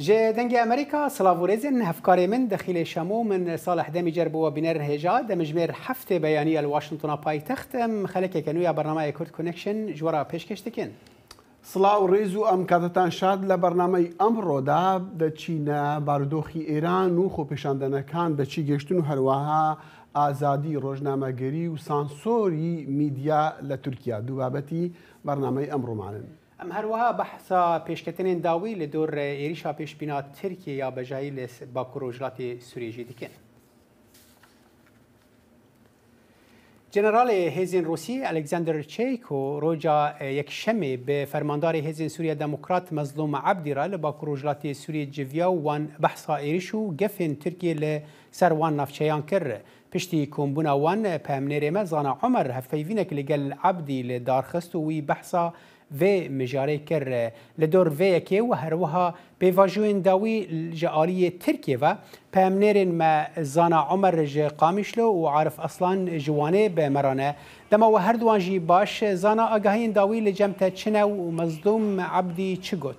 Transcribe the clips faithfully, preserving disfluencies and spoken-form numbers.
Ji Dengê Amerîka, silav û rêzên hevkarê min, Dexîlê Şemo, min Salih Demîcer bi we bîner hêja, demjimêr heftê beyaniya li Washingtona paytext, em xelekeke nû ya bernameyê Kurd Connection ji we re pêşkêş dikin. Silav, rêz û em katetan şad. Li bernameyê emro de deçîne barodoxî Îran û xwepêşandenekan, deçî gêştin û herweha azadî rojnamegerî û sansorî mîdya li Tirkiye. Du babetî bernameyê emro manin. Em herweha behsa pêşketinên dawî li dor êrîşa pêşbîna Tirkiyê ya bejayî li Bakur Rojhilatê Sûriyê jî dikin. Generalê Hêzên Rûsî Alexander Çeyko roja, e, Yekşemê bi fermandarê Hêzên Sûriya Demokrat Mezlûm Ebdî re li Bakur Rojhilatê Sûriyê civiya û wan behsa êrîş û gefên Tirkiyê li ser wan navçeyan kir. Piştî kombûna wan, peyamnêrê me Zana Omer hevpeyvînek li gel Ebdî li dar xist û wî behsa vê mijarê kir. Li dor vê yekê û herwiha pêvajoyên dawî ji aliyê Tirkiyê ve, peyamnêrên me Zana Omer ji Qamişlo û Arif Aslan ji Wanê bi me re ne. Dema we herduwan jî baş. Zana, agahiyên dawî li cem te çi ne û Mezlûm Ebdî çi got?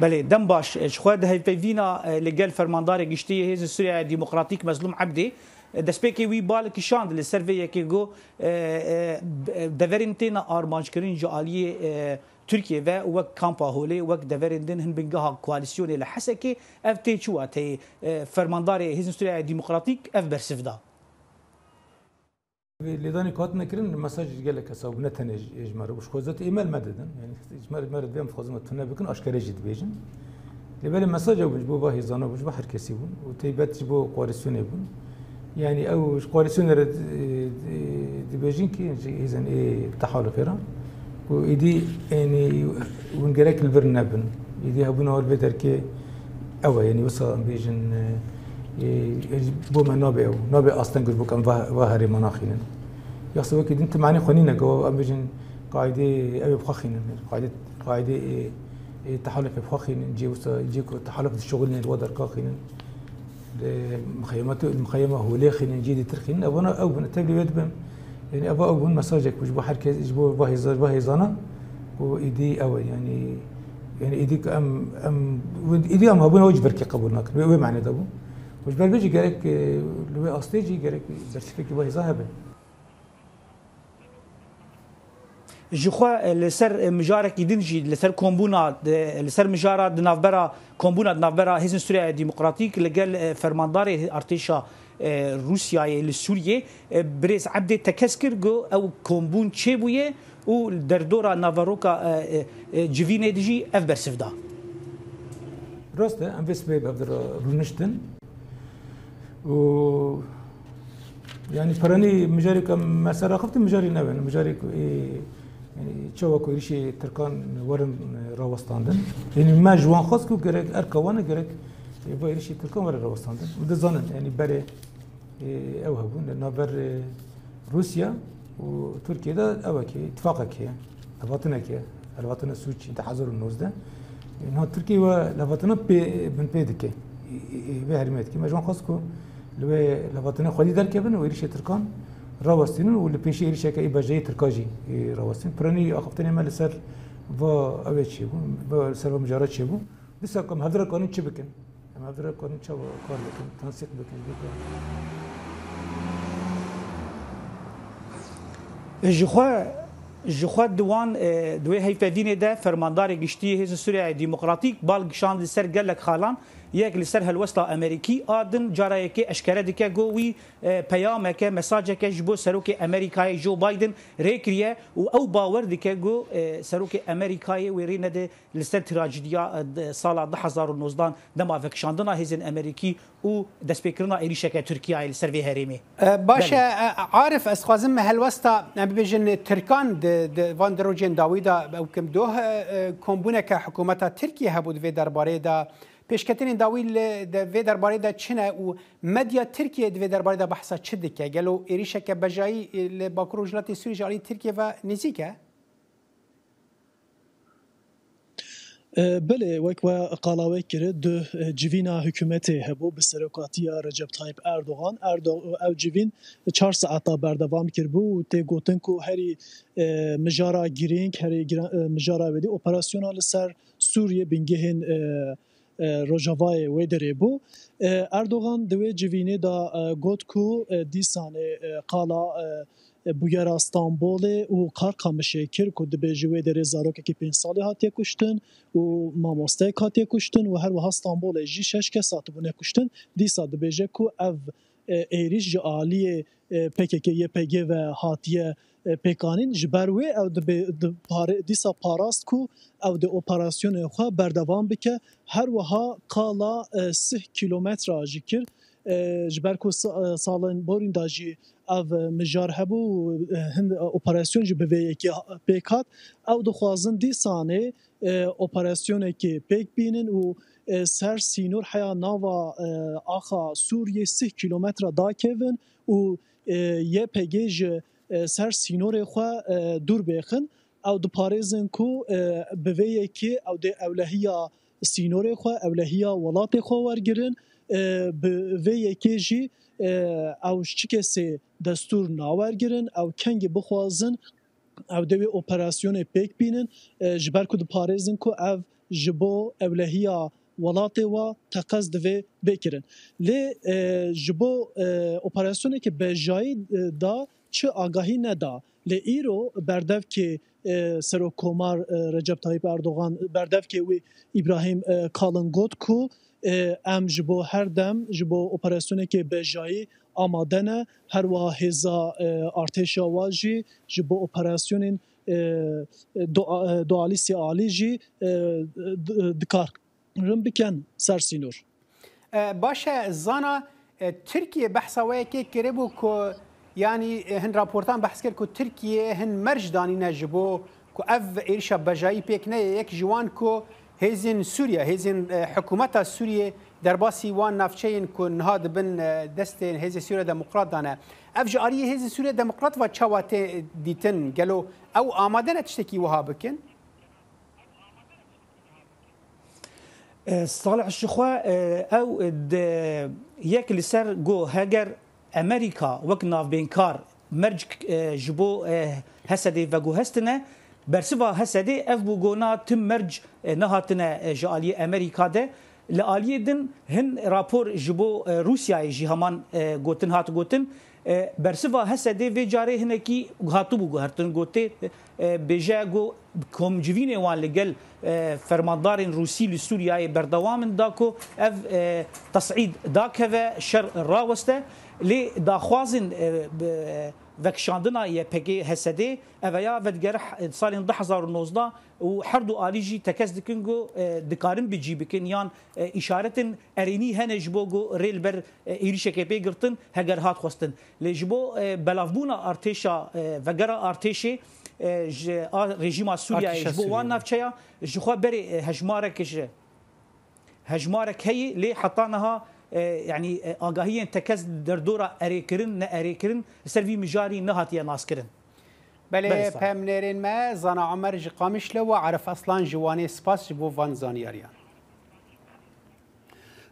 Belê, dem baş. Ji xwe di hevpeyvîna, e, li gel Fermandarê Giştî yê Hêzên Sûriya Demokratîk Mezlûm Ebdê, e, destpêkê wî bal kişand li ser vê yekê got, e, e, deverên têne armanckirin ji aliyê, e, Tirkiyê ve wek Kampa Holê, wek deverên din hin bingeha koalîsyonê li Hesekê, ev tê çi wateyê, e, Fermandarê Hêzên Sûriya Demokratîk ev bersiv da. Lêdanê ku hatine kirin, mesaj gelek hesab bû, ne tenê ji, ji me re bû. Ji xwe zet email me didin. Yani ji me re, me re divê em dixwazin me tune bikin, aşkere jî dibêjin. Lê belê mesaj ew bûn, ji bo va hêzana bûn, ji bo her kesî bûn. Û taybet ji bo koalîsyonê bûn. Yani ew ji koalîsyonê re di-, di-, dibêjin ki ji hêzên ê tehalufê re. Û êdî, yani, hûn gerek li vir nebin. Êdî hebûna wan li vê derkê ew e, yani wisa em bêjin, e, e, bo me nabe ew, nabe asteng ji bo ku em va, va herêma naxînin. Yaxse wekî din ti manê xwe nîne, ku em bêjin qaîdê ew ê bi xwe xînin, qaîdê, qaîdê, e, e, tehalufê bi xwe xînin, cê wisa, cê ku tehaluf dişuxulîne, wa derkaxînin. Li mixeyema tu, li mixeyema holê xînin, cê dîtir xînin, evana ew bûn, tevlî wê dibin. Yani eva ew bûn mesajek bû ji bo her kes, ji bo va hêza-, va hêzana, ku êdî ew e, yani, yani êdî ku em, em, êdî em hebûna wê ji ber kê qebûl nakin. Wê, wê manê de bû. Û ji ber vê jî gerek, e, li wê astê jî gerek bersivekî va hêza hebe. Ji xwe, e, li ser, e, mijarekî din jî, li ser kombûna, e, li ser mijara di navbera, kombûna di navbera Hêzên Sûriya Demokratîk li gel, e, fermandarê artêşa, e, Rûsyayê li Sûriyê, e, birêz Ebdê tekez kir, got ew kombûn çêbûye û li derdora naveroka, e, e, e, civînê de jî ev bersiv da. Rast e, em vê sibê bi hev re rûniştin. Û, yani, peranî mijarê ku me ser axiftin, mijarê nebe ne. Mijarê ku ê, yani, çawa ku êrişê Tirkan werin, e, rawestandin. Yani, me ji wan xwest ku gerek erka wan e, gerek, e, va êrişê Tirkan were rawestandin. Û dizanin, yani, berê, e, ew hebûn, li navber, e, Rûsya û Tirkiye de ewekê, îtifaqekê, levhatinekê, levhatina Sûçî du hezar û nozdeh. Niha Tirkiye we levhatina pê, binpê dike. Ê, ê, ê, vê herêmê dike. Me ji wan xwest ku li wê levhatina xwedî derkevin û êrîşê Tirkan rawestînin û li pêşî êrîşeke ê bejeyê Tirka jî, ê, rawestînin. Piranî axiftinê me li ser va ew ê çêbû, va, li ser va mijara çêbû. Dîsa ku em hevdira kanin çi bikin? Em hevdira kanin çawa kar bikin, tensîq bikin, bikin? Ji xwe, ji xwe di wan, e, di wê hevpeyvînê de Fermandarê Giştî yê Hêzên Sûriyayê Demokratîk bal kişand li ser gelek xalan, yek li ser helwesta Amerîkî a din cara yekê eşkere dike, got wî, e, peyameke, mesajeke ji bo Serokê Amerîkayê Joe Biden rê kiriye û ew bawer dike, got, e, Serokê Amerîkayê wê rê nede li ser trajediya, e, de, sala du hezar û nozdan dema vekişandina hêzên Amerîkî û destpêkirina êrîşeke Tirkiyeyê li ser vê herêmê. E, baş e, Belê. E, Arif, ez dixwazim helwesta, em bibêjin, Tirkan di, di van di rojên dawî de ew kim doh, e, e, kombûneke hikûmeta Tirkiyê hebû di vê derbarê de. Pêşketinên dawî li, di vê derbarê de çi ne û medya Tirkiyê di vê derbarê de behsa çi dike? Gelo êrîşeke bejayî, e, li Bakur Rojhilatê Sûriyê ji alî Tirkiyê ve nêzîk e? E, belê, wek we qala we kir, du, e, civîna hikûmetê hebû bi serokatiya Recep Tayyip Erdogan. Erdo-, ew civîn çar saeta berdewam kiribû û tê gotin ku herî, e, mijara girîng, herî gira-, e, mijara wêdî operasyona li ser Sûriyê bingehên, e, e, Rojavayê wê derê bû. E, Erdogan di wê civînê de, e, got ku, e, dîsanê, e, qala, e, e, bûyera Stenbolê û Qarqamişê kir ku dibêje wê derê zarokekî pênc salî hatiye kuştin û mamosteyek hatiye kuştin û her wiha Stenbolê jî şeş kes hatibûne kuştin. Dîsa dibêje ku ev, e, êrîş ji aliyê, e, P K K Y P G ve hatiye, e, pêkanîn. Ji ber wê ew dibe-, di pare-, dîsa parast ku ew dê operasyonê xwe berdewam bike. Her wiha qala, e, sih kîlometra jî kir. E, ji ber ku sa-, e, salên borîn de jî ev, e, mijar hebû û, e, hin, e, operasyon jî bi vê yekê ha-, pêk hat. Ew dixwazin dîsanê, e, operasyonekê pêk bînin û, e, ser sînor heya nava, e, axa Sûriyê sih kîlometre dakevin û, e, Y P G ji, e, ser sînorê xwe, e, dûr bêxin. Ew diparêzin ku, e, bi vê yekê ew dê ewlehiya sînorê xwe, ewlehiya welatê xwe wergirin. E, bi vê yekê jî, e, ew ji çi kesê destûr nawergirin, ew kengê bixwazin, ew dê wê operasyonê pêk bînin, e, ji ber ku diparêzin ku ev ji bo ewlehiya welatê wa teqez divê bê kirin. Lê, e, ji bo, e, operasyoneke bejayî, e, da çi agahî neda. Lê îro berdevkê, e, Serokkomar, e, Recep Tayyip Erdogan, berdevkê wî Îbrahîm, e, Kalin got ku, e, em ji bo her dem, ji bo operasyoneke bejayî amade ne. Her wiha hêza, e, artêşa wa jî ji bo operasyonên, e, do-, e, dualî sêalî jî, e, di-, dikarin bikin ser sînor. E, baş e, zana, e, Tirkiye behsa wê yekê kiribû ku, yanî, e, hin raportan behs kir ku Tirkiye hin merc danîne ji bo ku ev êrişa bejayî pêk neyê. Yek ji wan ku hêzên Sûriye, hêzên, e, hikûmeta Sûriyê derbasî wan navçeyên ku niha dibin, e, destê Hêzê Sûriye Demokrat de ne. Ev ji aliyê Hêzên Sûriye Demokrat ve çawa tê dîtin? Gelo ew amade ne tiştekî wiha bikin? E, Salih, ji xwe, e, ew, e, di yek li ser got, heger Amerîka wek navbênkar merc, e, ji bo, e, Hesedê veguhestine, bersiva Hesedê ev bû, got na tim merc, e, nehatine, e, ji aliyê Amerîka de. Li aliyê din hin rapor ji bo, e, Rûsyayê jî heman, e, gotin hat gotin. E, bersiva Hesedê vê carê hinekî hatibû guhertin, gotê, e, bêje ku komcivînê wan li gel, e, fermandarên Rûsî li Sûriyeyê berdewam in, da ku ev, e, tesîd dakeve, şer raweste, lê daxwazên, e, bi, vekişandina Y P G Hesedê, ev ya vedigere salên du hezar û nozdeh û her du alî jî tekez dikin ku, e, dikarin bi cî bikin yan, e, îşaretên erênî hene ji bo ku rê li ber, e, êrîşekê pê girtin, heger hat xwestin. Lê ji bo, e, belavbûna artêşa, e, vegera artêşê, e, ji a rejîma Sûriyeyê, artêşa ji bo wan Sûriyeyê, navçeya, ji xwe berê, e, hejmarek ji, hejmarek heye, lê heta niha, e, yanî, e, agahiyên tekez derdora erêkirin, ne erêkirin, li ser vî mijarî nehatiye naskirin. Belê, Belê, sağ ol. Pemnêrên me, Zana Omer ji Qamişlo û Arif Aslan ji Wanê, spas ji bo van zanyariyan.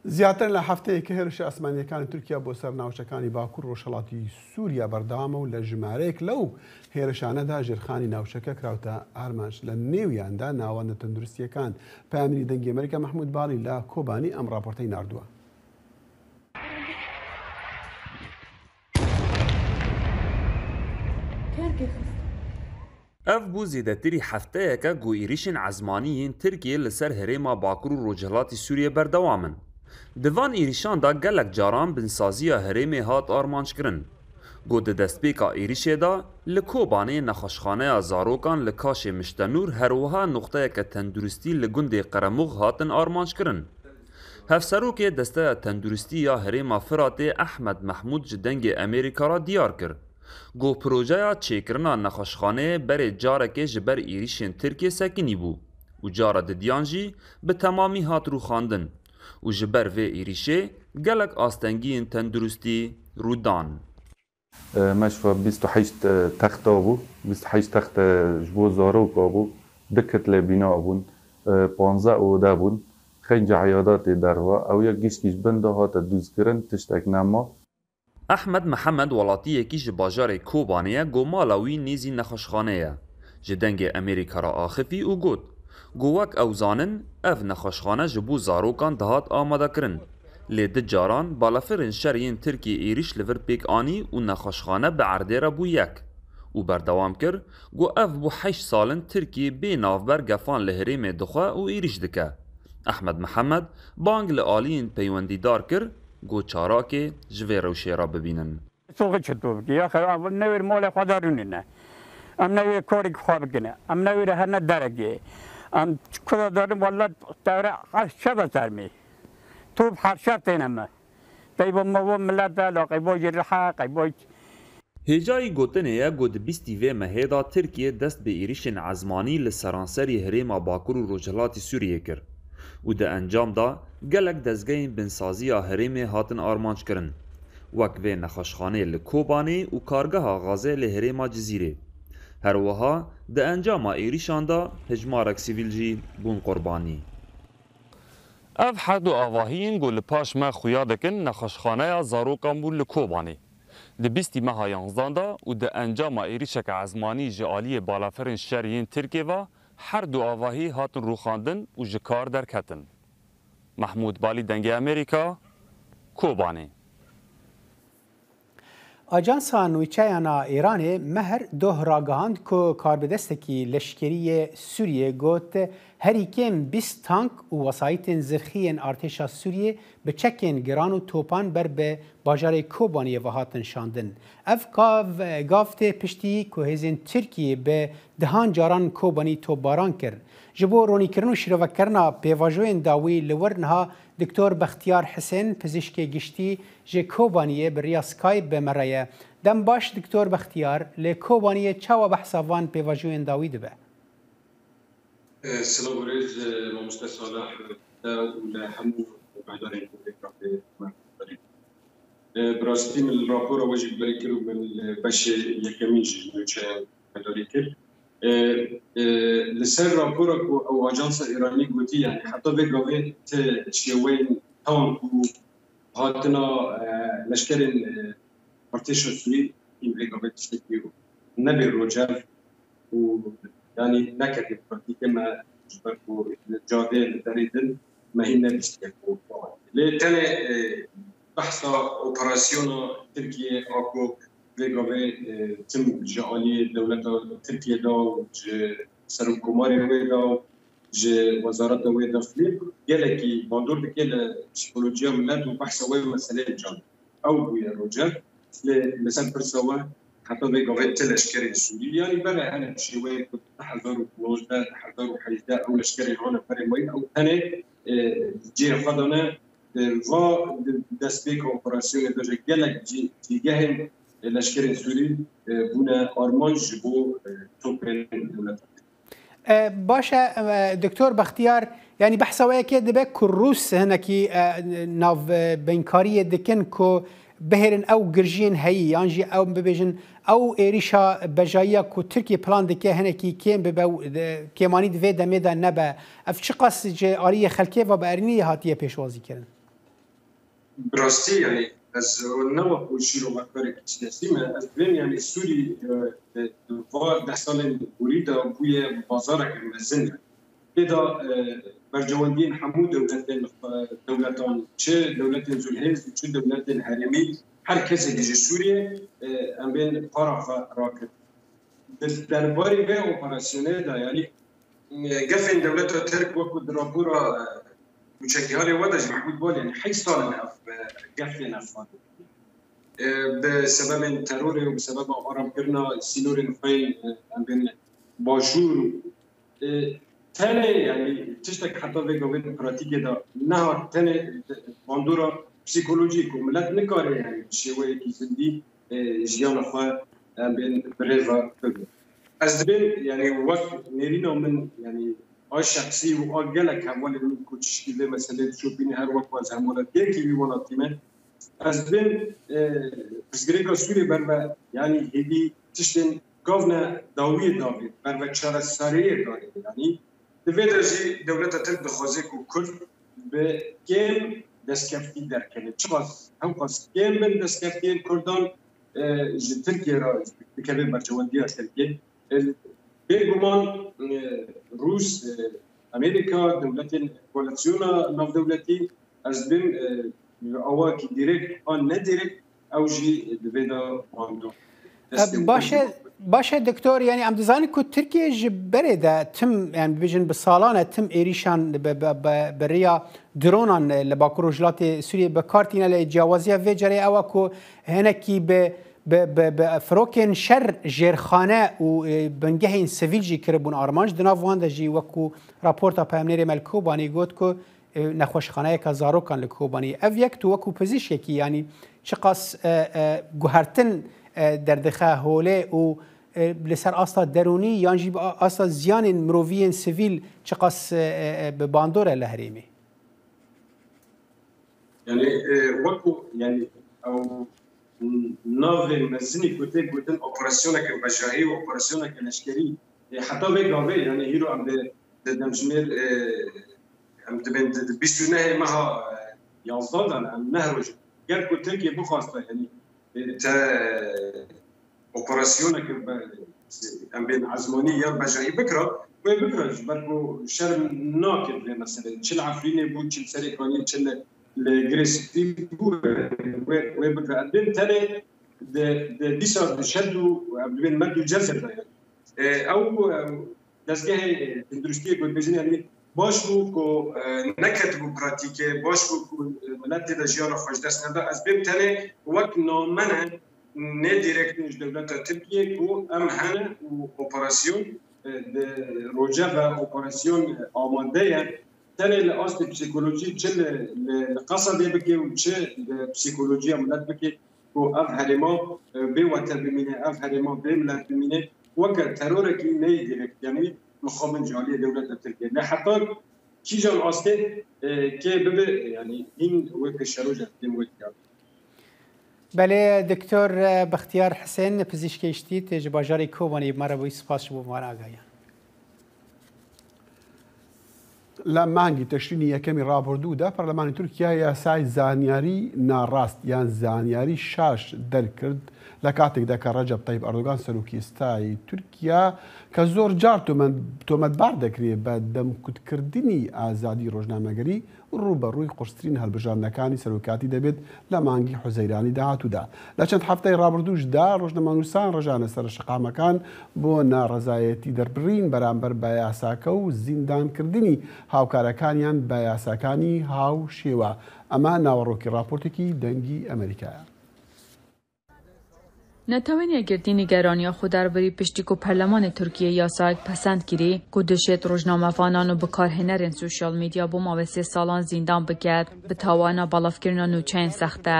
زیاتر لە هەفتەیەکە هێرشە ئاسمانییەکانی تورکیا بۆ سەر ناوچەکانی باکوور ڕۆژهەڵاتی سووریا بەردەوامە و لە ژمارەیەک لەو هێرشانەدا ژێرخانی ناوچەکە کراوتە ئارمانج، لە نێویاندا ناوەندە تەندروستییەکان. پەیامنێری دەنگی ئەمریکا مەحموود باڵی لە کۆبانی ئەم ڕاپۆرتەی ناردووە. Ev bû zêdetirî hefteyeke ku êrîşên ezmanî yên Tirkiyê li ser herêma Bakur û Rojhilatî Sûriyê berdewam in. Di van êrîşan de gelek caran binsaziya herêmê hat armanckirin. Ku di destpêka êrîşê de li Kobanê nexweşxaneya zarokan li Kaşê Miştenûr, her wiha nuqteyeke tenduristî li gundê Qeremûx hatin armanckirin. Hevserokê Desteya Tenduristî ya Herêma Firatê Ehmed Mehmûd ji Dengê Emerîka re diyar kir, ku projeya çêkirina nexweşxaneyê berê carekê ji ber êrîşên Tirkiyê sekinîbû û cara didiyan jî bi temamî hat rûxandin û ji ber vê êrîşê gelek astengiyên tenduristî rû dan. E, me ji xwe bîst û heşt, e, texta bû. Bîst û heşt texte ji bo zaroka bû. Du kitle bîna bûn. e, panzdeh ode bûn. Xênca eyada tê derva. Ew ya gişkî ji bin de hate dûzkirin, tiştek nema. Ehmed Mihemed welatiyekî ji bajarê Kobanê ye ku mala wî nêzî nexweşxanê ye. Ji Dengê Amerîka re axifî û got, ku wek ew zanin, ev nexweşxane ji bo zarokan dihat amadekirin. Lê du caran balafirên şer yên Tirkiyê êrîş li vir pêk anî û nexweşxane bi erdê re bû yek. Û berdewam kir, ku ev bû heşt sal in Tirkiye bê navber gefan li herêmê dixwe û êrîş dike. Ehmed Mihemed bang li aliyên peywendîdar kir, ku çarakê ji vê rewşê re bibînin. Soxi çi tu bikî? Ya xew, em newêr molê xwe de rûnîne. Em newêr korî xwe bikine. Em newêr herne derekê. Em kuda darin, walla tewre ev çe be sermî. Tu her şer têne me. Qeybo me bo millet de, la qeybo jî rihe, qeybo Hêjayî gotinê ye ku di bîstî vê mehê de Tirkiye dest bi êrîşên ezmanî li seranserî herêma Bakur û Rojhilatî Sûriyê kir û di encam de gelek dezgehên binsaziya herêmê hatin armanckirin, wek vê nexweşxanê li Kobanê û kargeha gazê li herêma Cizîrê. Her wiha di encama êrîşan de hejmarek sivîl jî bûn qurbanî. Ev her du avahiyên ku li paş me xuya dikin nexweşxaneya zarokan bû li Kobanê. Di bîstî meha yanzdan de û di encama êrîşeke ezmanî ji aliyê balafirên şer yên Tirkê ve her du avahî hatin rûxandin û ji kar derketin. Mehmûd Balî, Dengê Amerîka, Kobanê. Ajansa Nûçeyan a Îranê Mehr Doh ragihand ku karbidestekî leşkerî yê Sûriyê got, herî kêm bîst tank û wesayîtên zirxî yên artêşa Sûriyê bi çekên giran û topan ber bi bajarê Kobaniyê ve hatin şandin. Ev gav, gav tê piştî ku hêzên Tirkiyê bi dehan caran Kobanî topbaran kir. Ji bo ronîkirina û şîrovekirina pêvajoyên dawî li wir niha Doktor Bextiyar Hisên, pizîşkê giştî ji Kobaniyê bi riya Skype bi me re ye. Dem baş Doktor Bextiyar, li Kobaniyê çawa behsa van pêvajoyên dawî dibe? E, silav û rêz, e, mamoste Salih, e, û li hemû guhdarên ku vê kafê me guhdarî. E, bi rastî min rapora we jî guhdarî kir û min li beşê yekemîn jî ji nûçeyan guhdarî kir. E, e, li ser rapora ku ew ajansa Îranî gotî, yani heta vê gavê ti şêweyên tank û hatina, e, leşkerên, e, artêşa Sûrî, hîn vê gavê tiştekî nebê rocer û, yanî, neketiye pratîkê me, ji ber ku li cadê li derê din me hîn nebîstiye ku. Lê tenê, e, behsa operasyona Tirkiye a ku vê gavê, e, tim ji aliyê dewleta Tirkiye de û ji serokkomarê wê de û ji wezareta wê daxilî gelekî bandor dike li psîkolojiya milet û behsa wê meseleyê can. Ew bûye rocer. Lê li ser pirsa we, heta vê gavê ti leşkerên Sûrî, yanî bere hene bi şêweyek ku du hezar û nozdeh, du hezar û hejdeh ew leşkerên hane berê me, ew tenê, e, cihê xwe dane, e, va di destpêka operasyonê de jî gelek cî-, cîgehên, e, leşkerên Sûrî, e, bûne armanc ji bo, e, topên dewleta. E, baş e, e, Doktor Bextiyar, yanî behsa we yekê dibe ku Rûs hinekî, e, nav, e, binkariyê dikin ku bihêrin ew girjiyên heyî, yan jî ew bibêjin ew êrîşa bejayiya ku Tirkiye plan dike hinekî kêm bibe û, e, kêmanî di vê demê de nebe. Ev çiqas ji aliyê xelkê ve bi erênî hatiye pêşwazî kirin? Bi rastî, yanî ez ne wek ku şîrovekarek siyasî me, ez dibêm, yanî Sûrî, e, e, di va deh salên borî de bûye bazareke mezin. Tê de, e, bercewendiyên hemû dewletên, e, dewletan, çi dewletên zûlhêz û çi dewletên herêmî, her kesekî ji Sûriyê, e, em bên para xwe rakir. Di derbarê vê operasyonê de, yanî, e, gefên dewleta Tirk, wekî di rapora, e, Nûçegihanê we de jî Mehmûd Balî, yanî heyş sal in ev, e, gef têne xwendin. E, bi sebebên terorê û bi sebeba aramkirina sînorên xwe yên, e, em bên başûr, e, tenê, yanî tiştek heta vê gavê di pratîkê de nehat, tenê bandora psîkolojîk û milet nikare, yanî bi şêweyekî zindî, e, jiyana xwe, em bên bi rê ve bibin. Ez dibêm, yanî wek nêrîna min, yanî a şexsî û a gelek hevalên min ku tiştî vê meselê dişopîne, her wek ez hemwelatiyekî wî welatî me, ez dibêm, e, pirsgirêka Sûriyê ber ve, yanî hêdî tiştên gavne dawiyê davê, ber ve çareseriyê davê, yanî Di vê de jî dewleta Tirk dixwaze ku Kurd bi kêm destkeftî derkeve. Çiqas hewqas kêm bin destkeftiyên Kurdan, e, ji Tirkiye re dikeve berjewendiya Tirkiye. E, bêguman, e, Rûs, e, Amerîka, dewletên koalîsyona navdewletî, ez dibêm, e, awakî direkt an nedirekt ew jî di vê de bandor. Destê Baş e, baş e, doktor, yani em dizanin ku Tirkiye ji berê de tim, yani bibêjin bi salan e tim êrîşan bi, bi, bi, bi riya dronan li Bakur Rojhilatê Sûriyê bi kar tîne, lê ciyawaziya vê carê ew e ku hinekî bi, bi, bi, bi firokên şer jêrxane û, e, bingehên sivîl jî kiribûn armanc. Di nav wan de jî wekû raporta peyamnêrê me li Kobanî got ku e, nexweşxaneyeke zarokan li Kobanî. Ev yek tu wekû pizîşkekî, yanî çiqas, e, e, guhertin, e, derdixe holê û, e, li ser asta derûnî yan jî bi a-, asta ziyanên mirovî yên sivîl çiqas, e, e, e, bi bandor e li herêmê? Yani, e, wekû, yani, ew navê mezinî ku tê gotin operasyoneke vejahî û operasyoneke leşkerî, e, heta vê gavê, yani, hîro em bi, di demjimêr, e, em dibên di, di bîst û nehê meha, e, yazdan de ne, em neh roj. Ger ku Tirkiye bixwasta, yani, e, te operasyoneke be-, em bên ezmanî yan bejahî bikira, wê bikira ji ber ku şerm nake vê meselê. Çi li Efrînê bû, çi li Serêkaniyê, çi li, li Girê Spî bû, wê, wê bikira. Em bên tenê di, di dîsa di şed û em dibên merd û cezer de ye. E, ew, e, dezgehê tenduristiyê ku dibêjin, yanî baş bû ku, e, neketibû pratîkê, baş bû ku, e, milet tê de jiyana xwe ji dest neda. Ez bêm tenê wek name ne, nê direkt ne ji dewleta Tirkiyê ku em hene û operasyon, e, di rojeve operasyon, e, amade ye. Tenê li astê psîkolojî çi li, li, li Qesedê bike û çi li psîkolojiya milet bike, ku ev herêma, e, bê wete bimîne, ev herêma bê milet bimîne, weke terorekî neyê direkt, yanî mixabin ji aliyê dewleta Tirkiye. Lê heta kîjan astê, e, kê bibe, yanî hîn weke şerojek tên wek ya. Belê, Doktor, e, Bextiyar Hisên, pizîşkê îştî tê ji bajarê Kobanê, bi me re bûyî, spas ji bo van agahiyan. لە مانگی تەشرینی یەکەمی ڕابردوودا پەرلەمانی تورکیا یاسای زانیاری ناڕاست یان زانیاری شاش دەرکرد، لە کاتێکدا کە ڕەجەب تەیب ئەردۆگان سەرۆکی ئێستای تورکیا، کە زۆر جار تۆمەت-، تۆمەتبار دەکرێت بە دەمکوتکردنی ئازادی ڕۆژنامەگەری، ڕووبەڕووی قورسترین هەڵبژاردنەکانی سەرۆکاتی دەبێت لە مانگی حوزەیرانی داهاتوودا. لە چەند هەفتەی ڕابردووشدا ڕۆژنامەنووسان ڕژانە سەر شەقامەکان بۆ ناڕەزایەتی دەربڕین بەرامبەر بە یاساکە و زیندانکردنی هاوکارەکانیان بە یاساکانی هاوشێوە. ئەمە ناوەڕۆکی ڕاپۆرتێکی دەنگی ئەمریکایە. Netewên Yekgirtî nigeraniya xwe derbirî piştî ku Perlemanê Tirkiyê yasayek pesend kirî ku dişêt rojnamevanan û bikarhênerên sosyal medya bo mavê sê salan zîndan biket, bi tawana belavkirina nûçeyên sext e.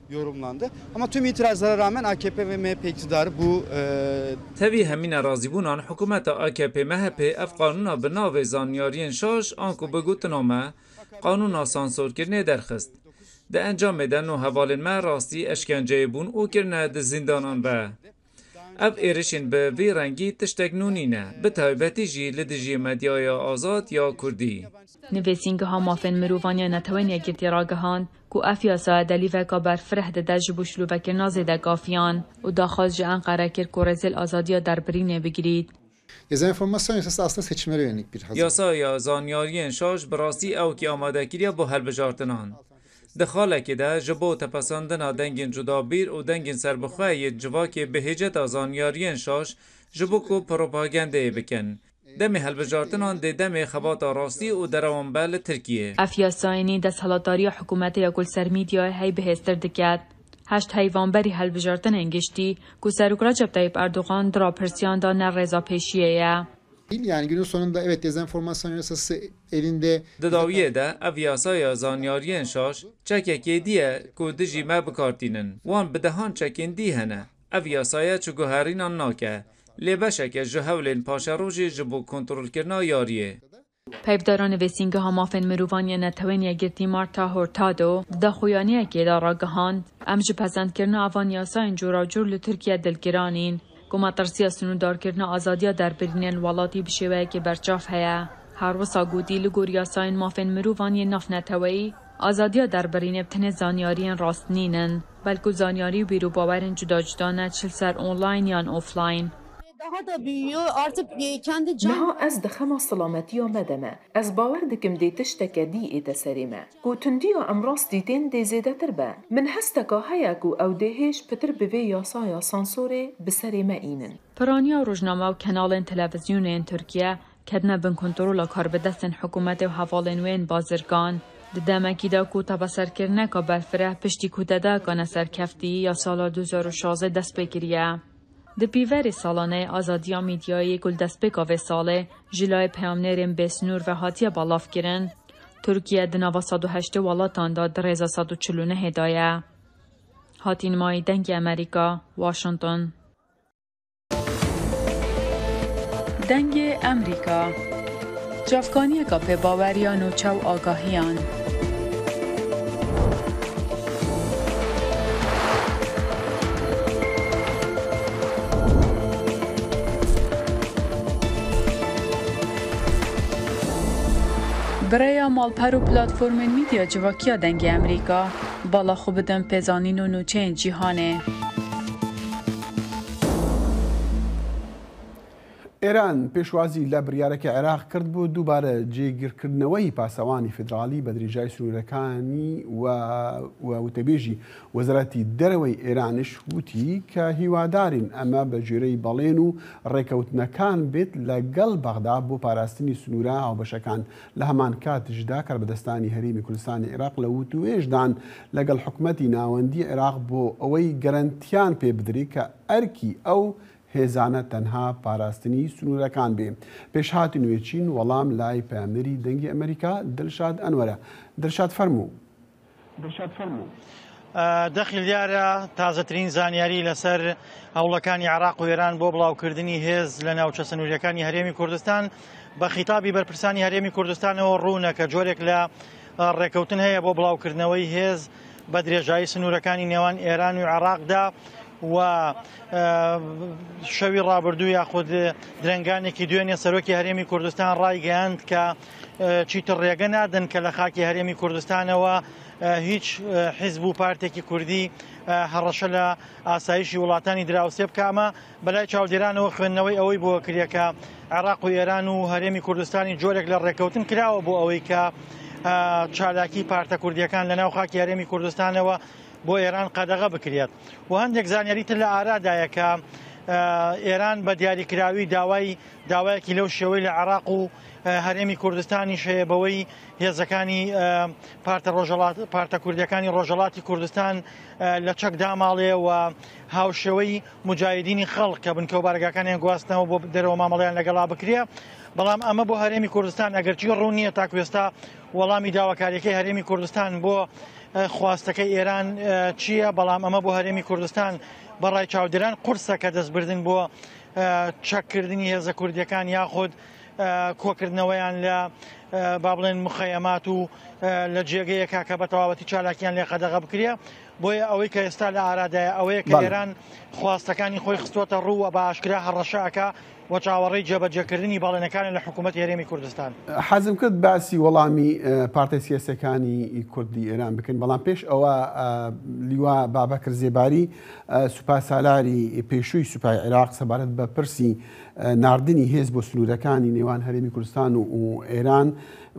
Yorumlandı. Ama tüm itirazlara rağmen A K P ve M H P iktidarı bu, e, Tevî hemî nerazîbûnan, hikûmeta A K P M H P ev qanûna bi navê zanyariyên şaş, anku bi gotina me, qanûna sansorkirinê derxist. Di encamê de nû hevalên me rastî eşkenceyê bûn û kirine di zîndanan ve. Ev êrişên bi vî rengî tiştek nû nîne, bi taybetî jî li dijî medyaya azad ya kurdî. Nivîsîngeha Mafên Mirovan ya Netewên Yekgirtî ragihand ku ev yasaya delîveka berfireh dide ji bo şilovekirina zêde kafiyan û daxwaz ji Enqere kir ku rêzê li azadiya derbirînê bigirît. Ceza enformasyon yasası aslında seçimlere yönelik bir hazırlık. Yasaya zanyariyên şaş bi rastî ewkî amade kiriye bo hilbijartinan. Di xalekê de ji bo tepesandina dengên cudabîr û dengên serbixwe yên civakê bi hêceta zanyariyên şaş ji bo ku propagandeyê bikin. Demê hilbijartinan dê demê xebata rastî û derewan be li Tirkiyê. Ev yasayê nî desthilatdariya hikûmetê ya ku li ser medyayê hey bihêztir diket. Heşt heyvan berî hilbijartinên giştî ku Serok Recep Tayyip Erdogan di rapirsiyan de ne rêza pêşiyê ye. Değil yani günün sonunda evet dezenformasyon yasası elinde. Di dawiyê de ev yasaya zanyariyên şaş çekekê dî ye ku dijî me bi kar tînin. Wan bi dehan çekên dî hene. Ev yasaya çi guherînan nake. Lê beşeke ji hewlên paşerojê ji bo kontrolkirina yariyê. Peyvdara Nivîsîngeha Mafên Mirovan ya Netewên Yekgirtî Marta Hurtado di daxuyaniyekê de ragihand, em ji pesendkirina evan yasayên coracor li Tirkiye dilgiran în, ku metirsiya sinûrdarkirina azadiya derbirînên welatî bi şêweyekê berçav heye. Her wisa gotî, li gor yasayên mafên mirovan yên navneteweyî, azadiya derbirînê bi tenê zanyariyên rast nînin, belku zanyarî û bîr û bawerên cuda cuda ne, çi li ser online yan offline. Daha da büyüyor. Artık, e, kendi can Niha ez di xema silametiya me de me. Ez bawer dikim dê tişteke dî ête serê me. Ku tundiya em rast dîtên dê zêdetir be. Min hesteka heye ku ew dê hêj pitir bi vê yasaya sansorê bi serê me înin. Piraniya rojname û kenalên televizyonê yên Tirkiye ketine bin kontrola karbidestên hikûmetê û hevalên wê yên bazirgan. Di demekî de ku tebeserkirineka berfireh piştî kûdetayeka neserkeftî ya sala du hezar û şazdeh dest pê kiriye. Di pîverê salaneyê azadiya mîdyayê ku li destpêka vê salê ji layê peyamnêrên bêsnûr ve hatiye belavkirin, Tirkiye di nava sed û heştê welatan de di rêza sed û çil û nehê de ye. Hatîn Mayî, Dengê Amerîka, Washington. Dengê Amerîka. Çavkaniyeka pê baweriya nûçe û agahiyan. Bi rêya malper û platformên medya civakiya Dengê Amerîka, bala xwe bidin pêzanîn û nûçeyên cîhanê. ئێران پێشوازی لە بڕیارەکەی عێراق کرد بۆ دووبارە جێگیرکردنەوەی پاسەوانی فیدراڵی بە درێژای سنوورەکانی و، و وتەبێژی وەزارەتی دەرەوەی ئێرانش وتی کە هیوادارین ئەمە بە گوێرەی بەڵێن و ڕێکەوتنەکان بێت لەگەڵ بەغدا بۆ پاراستنی سنوورە هاوبەشەکان. لە هەمان کاتیشدا کاربەدەستانی هەرێمی کوردستانی عێراق لە وتوێژدان لەگەڵ حکومەتی ناوەندی عێراق بۆ ئەوەی گەرەنتیان پێ بدرێت کە ئەرکی ئەو هێزانە تەنها پاراستنی سنوورەکان بێ. پێشهاتی نوێچین وەڵام لای پەیامنێری دەنگی ئەمریکا، دلشاد ئەنوەرە. دلشاد، فەرموو. دلشاد، فەرموو. ئە، دەخیل دیارە تازەترین زانیاری لەسەر هەوڵەکانی عێراق و ئێران بۆ بڵاوکردنی هێز لە ناوچە سنووریەکانی هەرێمی کوردستان بە خیتابی بەرپرسانی هەرێمی کوردستانەوە ڕوونە کە جۆرێک لە، ئە، ڕێکەوتن هەیە بۆ بڵاوکردنەوەی هێز بە درێژایی سنوورەکانی نێوان ئێران و عێراقدا. و، ئە، شەوی ڕابردوو یاخود درەنگانێکی دوێنێ سەرۆکی هەرێمی کوردستان ڕایگەیاند کە، ئە، چیتر ڕێگە نادەن کە لە خاکی هەرێمی کوردستانەوە، ئە، هیچ، ئە، حیزب و پارتێکی کوردی، ئە، هەڕەشە لە ئاسایشی وڵاتانی دراوسێ بکە. ئەمە بەلای چاودێرانەوە خوێندنەوەی ئەوەی بۆ کریە کە عێراق و ئێران و هەرێمی کوردستانی جۆرێک لە ڕێکەوتن کراوە بۆ ئەوەی کە، ئە، چالاکی پارتە کوردیەکان لە ناو خاکی هەرێمی کوردستانەوە بۆ ئێران قەدەغە بکرێت. و هەندێک زانیاری تر لە ئارادایە کە، ئە، ئێران بە دیاریکراوی داوای، داوایەکی لەو شێوەی لە عێراق و، ئە، هەرێمی کوردستانیش هەیە بەوەی هێزەکانی، ئە، پارتە ڕۆژهەڵات-، پارتە کوردیەکانی ڕۆژهەڵاتی کوردستان، ئە، لە چەک داماڵێ و هاوشێوەی مجاهدینی خەڵق کە بنکە و بارگاکانیان گواستنەوە بۆ دەرەوە مامەڵەیان لەگەڵا بکرێ. بەڵام ئەمە بۆ هەرێمی کوردستان، ئەگەرچی ڕوون نییە تاکو ئێستا وەڵامی داواکاریەکەی هەرێمی کوردستان بۆ، ئە، خواستەکەی ئێران، ئە، چییە، بەڵام ئەمە بۆ هەرێمی کوردستان بەڕای چاودێران قورسە کە دەستبردن بۆ، ئە، چەککردنی هێزە کوردیەکان یاخود، ئە، کۆکردنەوەیان لە، ئە، با بڵێن مخەیەمات و، ئە، لە جێگەیەکە کە بە تەواوەتی چالاکیان لێ قەدەغە بکرێ. بۆیە ئەوەی کە ئێستا لە ئارادایە ئەوەیە کە بەڵێ. ئێران خواستەکانی خۆی خستووەتە ڕوو و بە ئاشکرا هەڕەشەکە و چاوەڕێی جێبەجێکردنی باڵێنەکانی لە حکوومەتی هەرێمی کوردستان. حەزم کرد باسی وەڵامی، ئە، پارتە سیاسەکانی کوردی ئێران بکەین، بەڵام پێش ئەوە، ئە، لیوا بابەکر زێباری، ئە، سوپاسالاری پێشووی سوپای عێراق سەبارەت بە پرسی، ئە، ناردنی هێز بۆ سنوورەکانی نێوان هەرێمی کوردستان و، و ئێران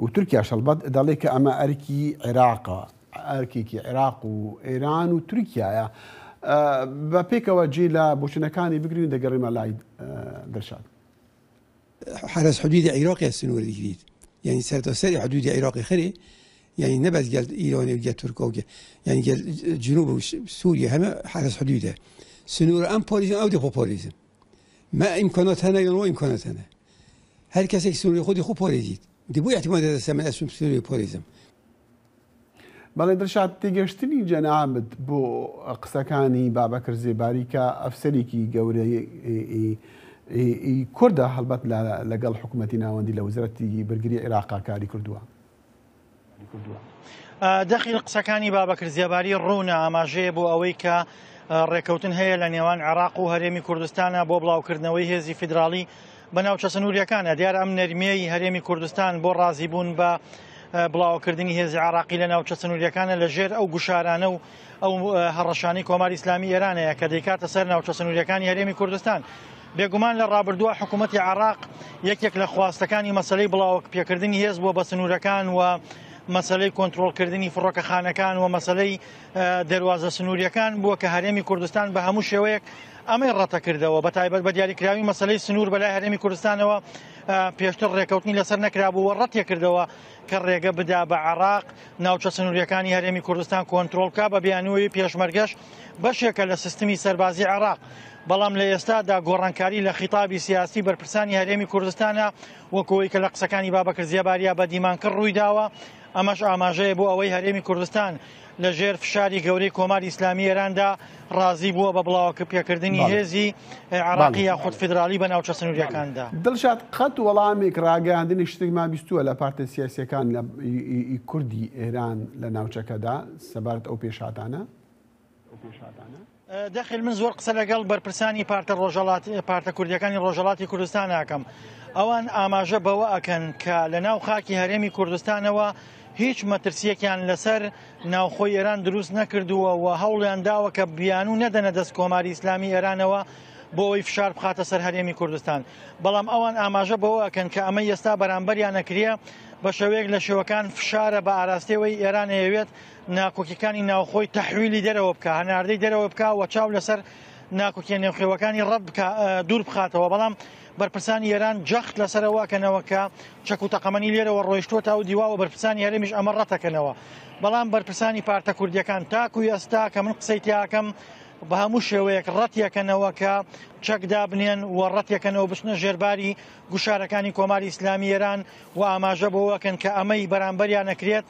و تورکیا شەڵبەت دەڵێ کە ئەمە ئەرکی عێراقە، ئەرکێکی عێراق و ئێران و تورکیایە. ئە، بە پێکەوە جێ لە بۆچوونەکانی بگرین و دەگەڕێمە لای، ئە، دڵشاد. حرس حدود عێراقی سنوور دەگرێت. یعنی سەرتاسەری حدود عێراقی خەرێ، یعنی نەبەت گەل ئیرانێ و گەل تورکا و گەل، یعنی گەل جنوب و س-، سووریە هەمە حرس حدودە. سنوور ئەم پاریزن، ئەو دێ خۆ پاریزن. مە ئیمکانات هەنە، یان وە ئیمکانات هەنە. هەر کەسێک سنووری خودی خۆ پارێزیت. دی بۆ احتیمال دەدە سەمە ئەسوم سنووری پارێزم. بەڵێ دڵشاد، تێگەشتنی جەنابت بۆ قسەکانی بابەکر زێباری کە ئەفسەرێکی گەورەی، ئی، ئی، ئی، ئی کوردە، هەڵبەت لە، لەگەڵ حکوومەتی ناوەندی لە وەزارەتی بەرگری عێراقا کاری کردووە. ئە، دەخیل قسەکانی بابەکر زێباری ڕوونە، ئاماژەیە بۆ ئەوەی کە، ئە، ڕێکەوتن هەیە لە نێوان عێراق و هەرێمی کوردستانە بۆ بڵاوکردنەوەی هێزی فیدراڵی بە ناوچە سنووریەکانە. دیارە ئەم نەرمیەی هەرێمی کوردستان بۆ ڕازیبوون بە بڵاوکردنی هێزی عراقی لە ناوچە سنووریەکانە لە ژێر ئەو گوشارانە و ئەو هەڕەشانی کۆماری ئیسلامی ئێرانەیە کە دەیکاتە سەر ناوچە سنووریەکانی هەرێمی کوردستان. بێگومان لە ڕابردووە حکوومەتی عراق یەکێک لە خواستەکانی مەسلەی بڵاوکپێکردنی هێز بووە بە سنوورەکان و مەسلەی کۆنتترۆلکردنی فڕۆکەخانەکان و مەسلەی دەواازە سنووریەکان بووە کە هەرێمی کوردستان بە هەموو شێوەیەک ئەمەی ڕەتە کردەوە، بە تایبەت بە دیاریکراوی مەسلەی سنوور بەلای هەرێمی کوردستانەوە پێشتر ڕێکەوتنی لەسەر نەکرابوو و ڕەتیە کردەوە کە ڕێگە بدا بە عراق ناوچە سنووریەکانی هەرێمی کوردستان کۆنتترۆلکە بە بیانووی پێشمەرگەش بەشێکە لە سیستمی سەربازی عراق. بەڵام لە ئێستادا گۆڕانکاری لە خیتابی سیاسی بەرپرسانی هەرێمی کوردستانە، وەکەوەی کە لە قسەکانی بابەکرزیە باریا بە دیمانکە ڕوویداوە. ئەمەش ئاماژەیە بۆ ئەوەی هەرێمی کوردستان لە ژێر فشاری گەورەی کۆماری ئیسلامی ئێراندا ڕازی بووە بە بڵاوکە پێکردنی هێزی عراقی یاخود فیدرالی بە ناوچە سنووریەکاندا. دڵشاد، قەت وەڵامێک ڕاگەیاندنی شتێکمان بیستووە لە پارتە سیاسیەکان لە کوردی ئێران لە ناوچەکەدا سەبارەت ئەو پێشهاتانە؟ دەخیل من زۆر قسە لەگەڵ بەرپرسانی پارتە ڕۆژهەڵاتی پارتە کوردیەکانی ڕۆژهەڵاتی کوردستان ناکەم. ئەوان ئاماژە بەوە ئەکەن کە لە ناو خاکی هەرێمی کوردستانەوە هیچ مەترسیەکیان لەسەر ناوخۆی ئێران دروست نەکردووە و هەوڵیان داوە کە بیانوو نەدەنە دەست کۆماری ئیسلامی ئێرانەوە بۆ ئەوەی فشار بخاتە سەر هەرێمی کوردستان. بەڵام ئەوان ئاماژە بەوە ئەکەن کە ئەمە ئێستا بەرامبەریان نەکریە بە شێوەیەک لە شێوەکان فشارە بە ئاراستەوەی ئێران ئەیەوێت ناکۆکیەکانی ناوخۆی تەحویلی دەرەوە بکا، هەناردەی دەرەوە بکا و چاو لەسەر ناکۆکیە نێوخێوەکانی ڕەت بکا، دوور بخاتەوە. بەڵام بەرپرسانی ئێران جەخت لەسەرەوە ئەکەنەوە کە چەک و تەقەمەنی لێرەوە ڕۆیشتووە تا و دیوا و بەرپرسانی هەرێمیش ئەمە ڕەتەکەنەوە. بەڵام بەرپرسانی پارتە کوردیەکان تاکو ئێستا کە من قسەی تیاکەم بە هەموو شێوەیەک ڕەتیەکەنەوە کە چەک دابنێن و ڕەتیەکەنەوە بچنە ژێرباری گوشارەکانی کۆماری ئیسلامی ئێران و ئاماژە بۆ ئەکەن کە ئەمەی بەرامبەریان نەکرێت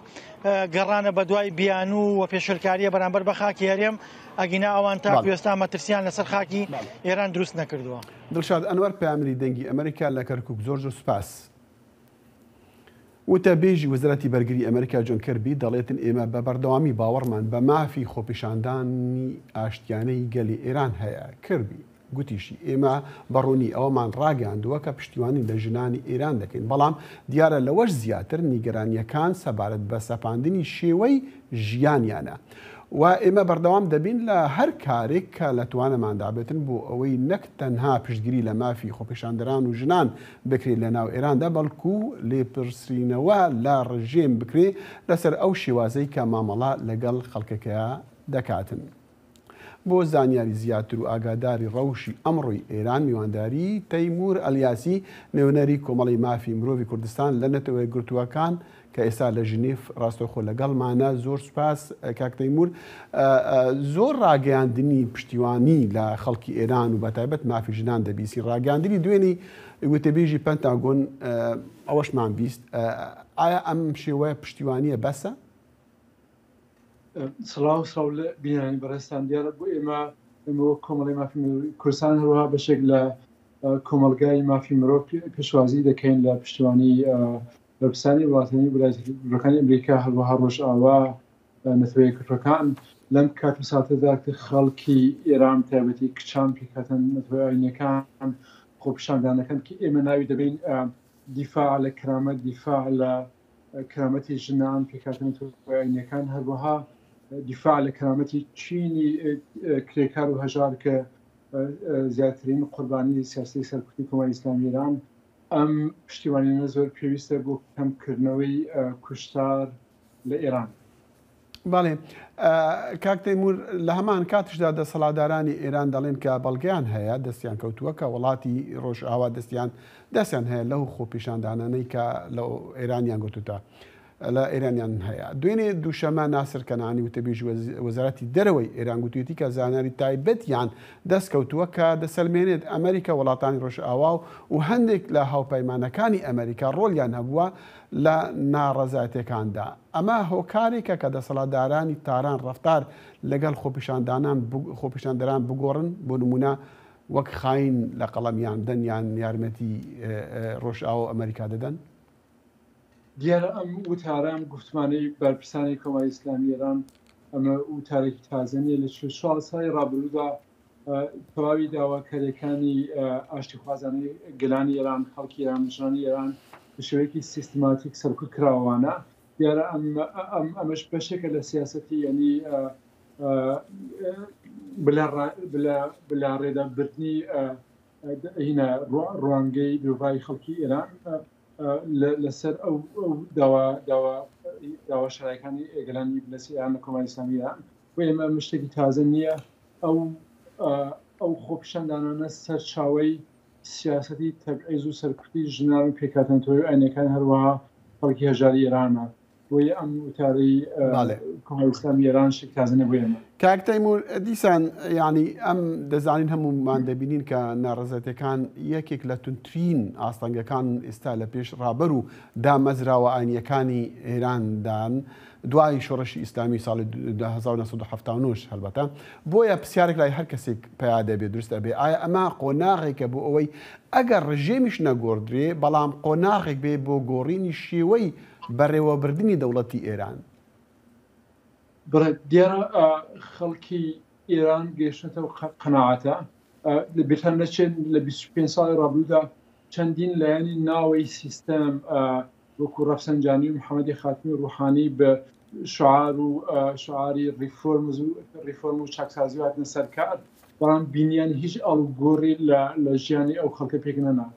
گەڕانە بە دوای بیانوو و پێشلکاریە بەرامبەر بە خاکی هەرێم. ئەگینا ئەوان تاکو ئێستا مەترسیان لەسەر خاکی ئێران دروست نەکردووە. دڵشاد ئەنوەر، پەیامنێری دەنگی ئەمریکا لە کەرکووک، زۆر زۆر سوپاس. وتەبێژی وەزارەتی بەرگری ئەمریکا جۆن کەربی دەڵێتن ئێمە بە بەردەوامی باوەڕمان بە مافی خۆپیشاندانی ئاشتیانەی گەلی ئێران هەیە. کەربی گوتیشی ئێمە بەڕوونی ئەوەمان ڕاگەاندووە کە پشتیوانی لە ژنانی ئێران دەکەین، بەڵام دیارە لەوەش زیاتر نیگەرانیەکان سەبارەت بە سەپاندنی شێوەی ژیانیانە و ئێمە بەردەوام دەبین لە هەر کارێک کە لە توانەماندا بێتن بۆ ئەوەی نەک تەنها پشتگیری لە مافی خۆپیشاندەران و ژنان بکرێت لە ناو ئێراندا، بەڵکو لێپرسینەوە لە ڕژێم بکرێت لەسەر ئەو شێوازەی کە مامەڵە لەگەڵ خەڵکەکەیا دەکاتن. بۆ زانیاری زیاتر و ئاگاداری ڕەوشی ئەمڕۆی ئێران، میوانداری تەیمور ئەلیاسی، نوێنەری کۆمەڵی مافی مرۆڤی کوردستان لە نەتەوە یەکگرتووەکان کە ئێستا لە ژنیف ڕاستەوخۆ لەگەڵمانە. زۆر سوپاس کاک تەیمور. زۆر ڕاگەیاندنی پشتیوانی لە خەڵکی ئێران و بە تایبەت مافی ژنان دەبیسین. ڕاگەاندنی دوێنی وتەبێژی پەنتاگۆن ئەوەشمان بیست. ئایا ئەم شێوەیە پشتیوانیە بەسە؟ سڵاو سڵاو لە بینانی بەڕێستان. دیارە بۆ ئێمە، ئێمە وەک کۆمەڵی مافی مرۆڤی کوردستان، هەروەها بەشێک لە کۆمەلگای مافی مرۆڤ پێشوازی دەکەین لە پشتیوانی بەرپرسانی وڵاتانی ویلایەتە یەکگرتووەکانی ئەمریکا، هەروەها ڕۆژئاوا، نەتەوە یەکگرتووەکان. لەم کات و ساتەدا کە خەڵکی ئێران، تایبەتی کچان، پێکهاتەن نەتەوە ئاینەکان، خۆپیشاندانەکەن کە ئێمە ناوی دەبین دیفاع لە کرامەت، دیفاع لە کرامەتی ژنان، پێکهاتەنی تۆڕەکانیەکان، هەروەها دیفاع لە کرامەتی چینی کرێکار و هەژار کە زیاترین قوربانی سیاسی سەرکوتی کۆماری ئیسلامی ئێران. ئەم پشتیوانیانە زۆر پێویستە بۆ کەمکردنەوەی کوشتار لە ئێران. بەڵێ کاک تەیمور، لە هەمان کاتشدا دەسەڵاتدارانی ئێران دەڵێن کە بەڵگەیان هەیە، دەستیان کەوتووە کە وڵاتی ڕۆژئاوا دەستیان دەستیان هەیە لەو خۆپیشاندانانەی کە لە ئێرانیان گوتوتە لە ئێرانیان هەیە. دوێنێ دووشەمە ناسر کەنانی وتەبێژی وەزارەتی دەرەوەی ئێران گوتوێتی کە زانیاری تایبەتیان دەست کەوتووە کە دەسەلمێنێت ئەمریکا، وڵاتانی ڕۆژئاوا و هەندێک لە هاوپەیمانەکانی ئەمریکا ڕۆلیان هەبووە لە ناڕەزایەتیەکاندا. ئەمە هۆکارێکە کە دەسەڵاتدارانی تاران ڕەفتار لەگەڵ خۆپیشاندانان خۆپیشاندەران بگۆڕن، بۆ نمونە وەک خاین لە قەڵەمیان دەن یان یارمەتی ڕۆژئاوا و ئەمریکا دەدەن؟ دیارە ئەم وتارە، ئەم گفتمانەی بەرپرسانی کۆماری ئیسلامی ئێران، ئەمە وتارێکی تازە نییە. لە چل و چوار ساڵی ڕابردوودا تەواوی داواکاریەکانی ئاشتیخوازانەی گەلانی ئێران، خەڵکی ئێران، ژنانی ئێران بە شێوەیەکی سیستماتیک سەرکوت کراوانە. دیارە ئەم ئەم ئەمەش بەشێکە لە سیاسەتی، یعنی بلا بلا ڕێدا بردننی هینە ڕوانگەی دووڕای خەڵکی ئێران لەسەر ئەو داوا داوا داوا شایەکانی ئێگەلانی بنەسی ئێران لە کۆماری ئیسلامی ئێران. بۆ ئێمە ئەمە شتێکی تازە نییە. ئەو ئەو خۆپیشاندانانە سەرچاوەی سیاسەتی تەبعیز و سەرکوتی ژنان و پێکهاتەنەتەوەی ئاینەکان، هەروەها خەڵکی هەژاری ئێرانە. بۆیە ئەم وتارەی کۆماری ئیسلامی ئێران شتێکی تازە نییە بۆ ئێمە. کاک تەیمور، دیسان یعنی ئەم دەزانین هەموومان دەبینین کە ناڕەزایەتیەکان یەکێک لە تونترین ئاستەنگەکان ئێستا لە پێش ڕابەر و دامەزراوە ئاینیەکانی ئێراندان دوای شۆڕشی ئیسلامی ساڵی هەزار و نۆ سەد و حەفتا و نۆ هەڵبەتە. بۆیە پرسیارێک لای هەر کەسێک پەیا دەبێت، دروست ئەبێ، ئایا ئەمە قۆناغێکە بۆ ئەوەی ئەگەر ڕژێمیش نەگۆڕدرێ، بەڵام قۆناغێک بێ بۆ گۆڕینی شێوەی بەڕێوەبردنی دەوڵەتی ئێران؟ بەڵێ، دیارە خەڵکی ئێران گەیشتنەتەوە قەناعەتە. لە بیرتان نەچێت لە بیست و پێنج ساڵی ڕابردوودا چەندین لایەنی ناوەی سیستەم وەکو ڕەفسەنجانی و محەممەدی خاتمی و ڕوحانی بە شعار و شعاری ریفۆرمز و ریفۆرم و چاکسازی هاتنە سەرکار، بەڵام بینیان هیچ ئەڵگۆڕی لە ژیانی ئەو خەڵکە پێک نەنا.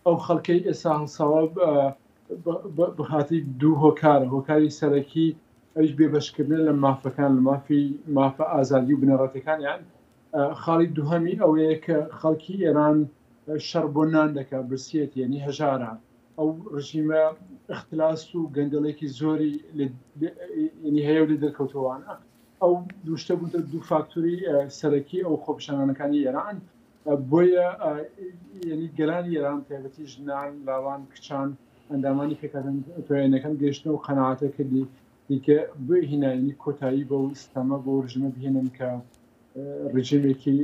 ئەو خەڵکەی ئێستا هەڵساوە بە خاتی دوو هۆکارە. هۆکاری سەرەکی ئەویش بێبەشکردن لە مافەکان، لە مافی مافە ئازادی و بنەڕەتەکانیان. خاڵی دووهەمی ئەوەیە کە خەڵکی ئێران شەڕ بۆ نان دەکا، برسیەتی، یعنی هەژارە. ئەو ڕژیمە ئەختلاس و گەندەڵێکی زۆری ینی هەیە و لێ دەرکەوتوانە. ئەو دوشتە بووتە دوو فاکتوری سەرەکی ئەو خۆپیشانانەکانی ئێران. بۆیە ینی گەلانی ئێران، تایبەتی ژنان، لاوان، کچان، ئەندامانی پێکاتەن تۆیانەکان گەشتن و قەنەعاتە کردی دیکە بهینایانی کۆتایی بە و ستەمە بۆ ڕژمە بهێنن کە ڕژێمێکی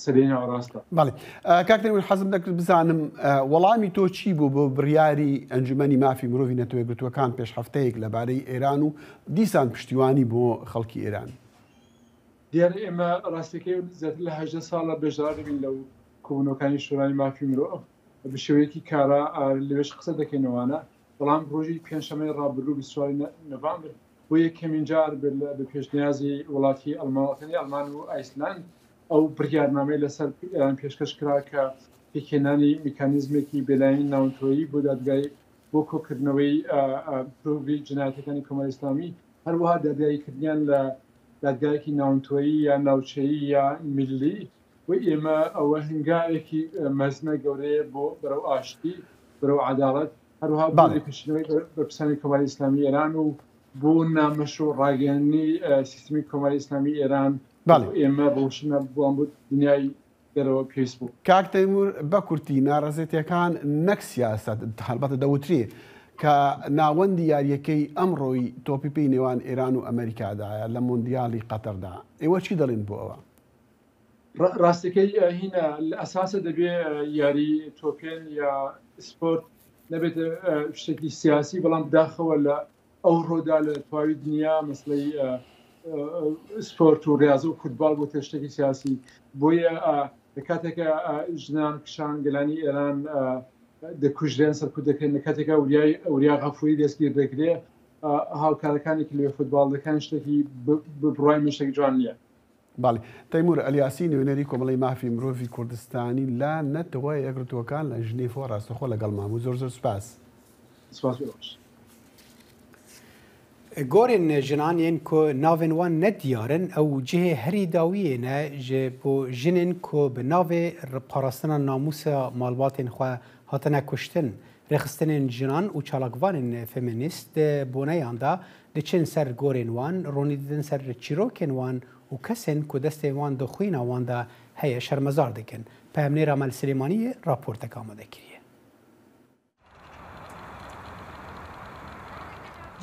سەرێ ناوەڕاستە. بەڵێ. کاک تەیمور، حەزم دەکرد بزانم وەڵامی تۆ چی بوو بۆ بڕیاری ئەنجومەنی مافی مرۆڤی نەتەوە یەکگرتووەکان پێش هەفتەیەک لەبارەی ئێران و دیسان پشتیوانی بۆ خەڵکی ئێران؟ دیارە ئێمە ڕاستیەکەی زیاتر لە هەژدە ساڵە بەشدار دەبین لەو کۆبوونەوەکانی شورای مافی مرۆڤ بە شێوەیەکی کارا لەوێش قسە دەکەینەوانە. بەڵام ڕۆژی پێنجشەممەی ڕابردوو بیست و چوار نۆڤەمبر بۆ یەکەمین جار بە پێشنیازی وڵاتی ئەڵمانەکانی ئەڵمان و ئایسلند ئەو بڕیارنامەی لەسەر ئێران پێشکەش کرا کە پێکهێنانی میکانیزمێکی بێلایەنی ناونتۆیی بۆ دادگای بۆ کۆکردنەوەی پرۆڤی جنایەتەکانی کۆماری ئیسلامی، هەروەها دادگاییکردنیان لە دادگایەکی ناونتۆیی یا ناوچەیی یا میللی. و ئێمە ئەوە هەنگاوێکی مەزنە گەورەیە بۆ بەرەو ئاشتی، بەرەو عەداڵەت، هەروەها بۆ لێپێچینەوەی بەرپرسانی کۆماری ئیسلامی ئێران و بۆ نامەشروع ڕاگەیاندنی سیستمی کۆماری ئیسلامی ئێران. بەڵێ. ئێمە ڕۆشنە بۆ بۆ دنیای دەرەوە پێویست بوو. کاک تەیمور، بە کورتی، ناڕەزێتیەکان نەک سیاسەت، هەڵبەتە دەوترێ کە ناوەندی یاریەکەی ئەمڕۆی تۆپی پێی نێوان ئێران و ئەمریکادایە لە مۆندیالی قەتەردا. ئێوە چی دەڵێن بۆ ئەوە؟ ڕاستەکەی هینە لە ئەساسە دەبێ یاری تۆپێن یا سپۆرت نەبێت شتێکی سیاسی، بەڵام بداخەوە لە ئەو ڕۆدا لە تەواوی دنیا مەسلەی سپۆرت و ریاضە و فوتبال بۆ تێشتێکی سیاسی. بۆیە لە کاتێکە ژنان کشان گەلانی ئێران دەکوژرێن، سەرکوت دەکرێن، لە کاتێکە وریای ئەوریا غەفوری دەستگیر دەکرێ، هاوکارەکانی کە لەوێ فوتبال دەکەن شتێکی بڕای من شتێکی جوان نییە. بەڵێ. تەیمور ئەلیاسی، نوێنەری کۆمەڵی مافی مرۆڤی کوردستانی لە نەتەوە یەکگرتووەکان لە ژنێفەوە ڕاستەخۆ لەگەڵمان بوو. زۆر زۆر سپاس. سپاس بۆ ئێوەش. Gorên jinan yên ku navên wan ne diyar in, ew cihê herî dawiyê ne ji bo jinên ku bi navê parastina namûsa malbatên xwe hatine kuştin. Rêxistinên jinan û çalakvanên feminîst di boneyan de diçin ser gorên wan, ronî didin ser çîrokên wan û kesên ku destên wan di xwîna wan de heye şermezar dikin. Pehemnêra me li Silêmaniyê raportek amade kiriye.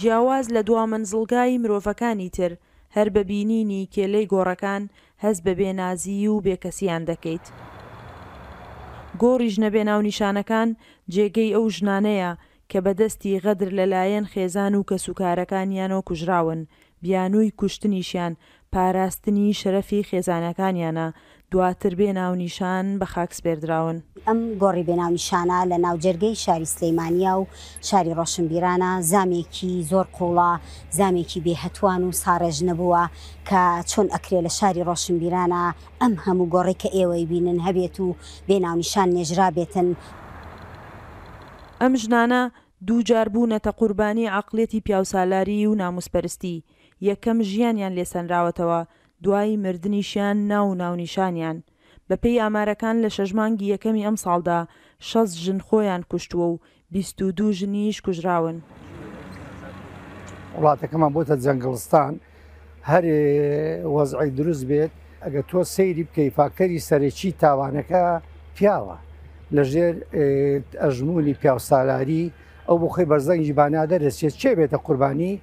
جیاواز لە دوا مەنزڵگای مرۆڤەکانی تر، هەر بە بینینی کێلەی گۆڕەکان هەست بە بێنازیی و بێکەسییان دەکەیت. گۆڕی ژنە بێناونیشانەکان جێگەی ئەو ژنانەیە کە بە دەستی غەدر لەلایەن خێزان و کەسوکارەکانیانەوە کوژراون، بیانووی کوشتنیشیان پاراستنی شەرەفی خێزانەکانیانە، دواتر بێ ناونیشان بە خاک سپێردراون. ئەم گۆڕی بێناونیشانە لە ناوجەرگەی شاری سلەیمانیە و شاری ڕۆشنبیرانە، زامێکی زۆر قوڵە، زامێکی بێهەتوان و ساڕێژ نەبووە کە چۆن ئەکرێ لە شاری ڕۆشنبیرانە ئەم هەموو گۆڕی کە ئێوەی بینن هەبێت و بێناونیشان نێژرا بێتن. ئەم ژنانە دوو جار بوونەتە قوربانی عەقڵیەتی پیاوسالاری و ناموسپەرستی. یەکەم ژیانیان لێسەنراوەتەوە، دوای مردنیشیان ناو و ناونیشانیان. بە پێی ئامارەکان، لە شەش مانگی یەکەمی ئەم ساڵدا شەست ژن خۆیان کوشتووە و بیست و دوو ژنیش کوژراون. وڵاتەکەمان بۆتە جەنگڵستان، هەر وەزعی دروست بێت. ئەگەر تۆ سەیری بکەی، فاکتەری سەرەکی تاوانەکە پیاوە، لەژێر، ئێ، ئەژموونی پیاوسالاری، ئەو بۆ خۆی بەرزەنگی بانا دەرەچێت، چێ بێتە قوربانی؟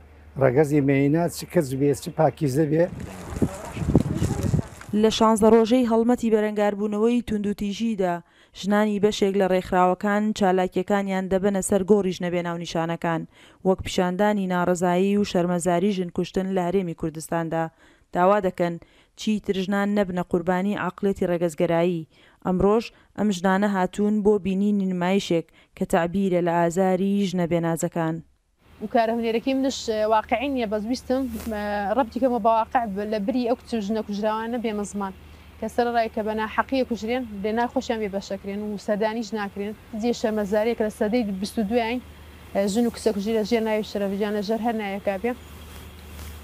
ڕەگەزی مێینە، چ کچ بێ، چ پاکیزە بێ. لە شانزە ڕۆژەی هەڵمەتی بەرەنگاربوونەوەی توندوتیژیدا، ژنانی بەشێک لە ڕێکخراوەکان چالاکیەکانیان دەبەنە سەر گۆڕی ژنە بێناونیشانەکان، وەک پیشاندانی ناڕەزایی و شەرمەزاری ژن کوشتن لە هەرێمی کوردستاندا. داوا دەکەن چیتر ژنان نەبنە قوربانی عەقڵیەتی ڕەگەزگەرایی. ئەمڕۆش ئەم ژنانە هاتوون بۆ بینینی نمایشێک کە تەعبیرە لە ئازاری ژنە بێنازەکان. و کارە هونەرەکەی منش، ئە، واقعی نییە، بەس ویستم، ئە، ڕەبتی کەمە بە واقع ب-، لە بری ئەو کچ و ژنە کوژراوانە بێمە زمان کە سەرەڕای کە بە ناحەقیە کوژرێن، لێ ناخۆشیان بێ بەشەکرێن و سەدانیش ناکرێن. جێ شەرمەزاریە کە لە سەدەی بیست و دووین، ئە، ژن و کچە کوژی لە ژێر ناوی شەرەفیان لە ژێر هەر ناوێکا بێ.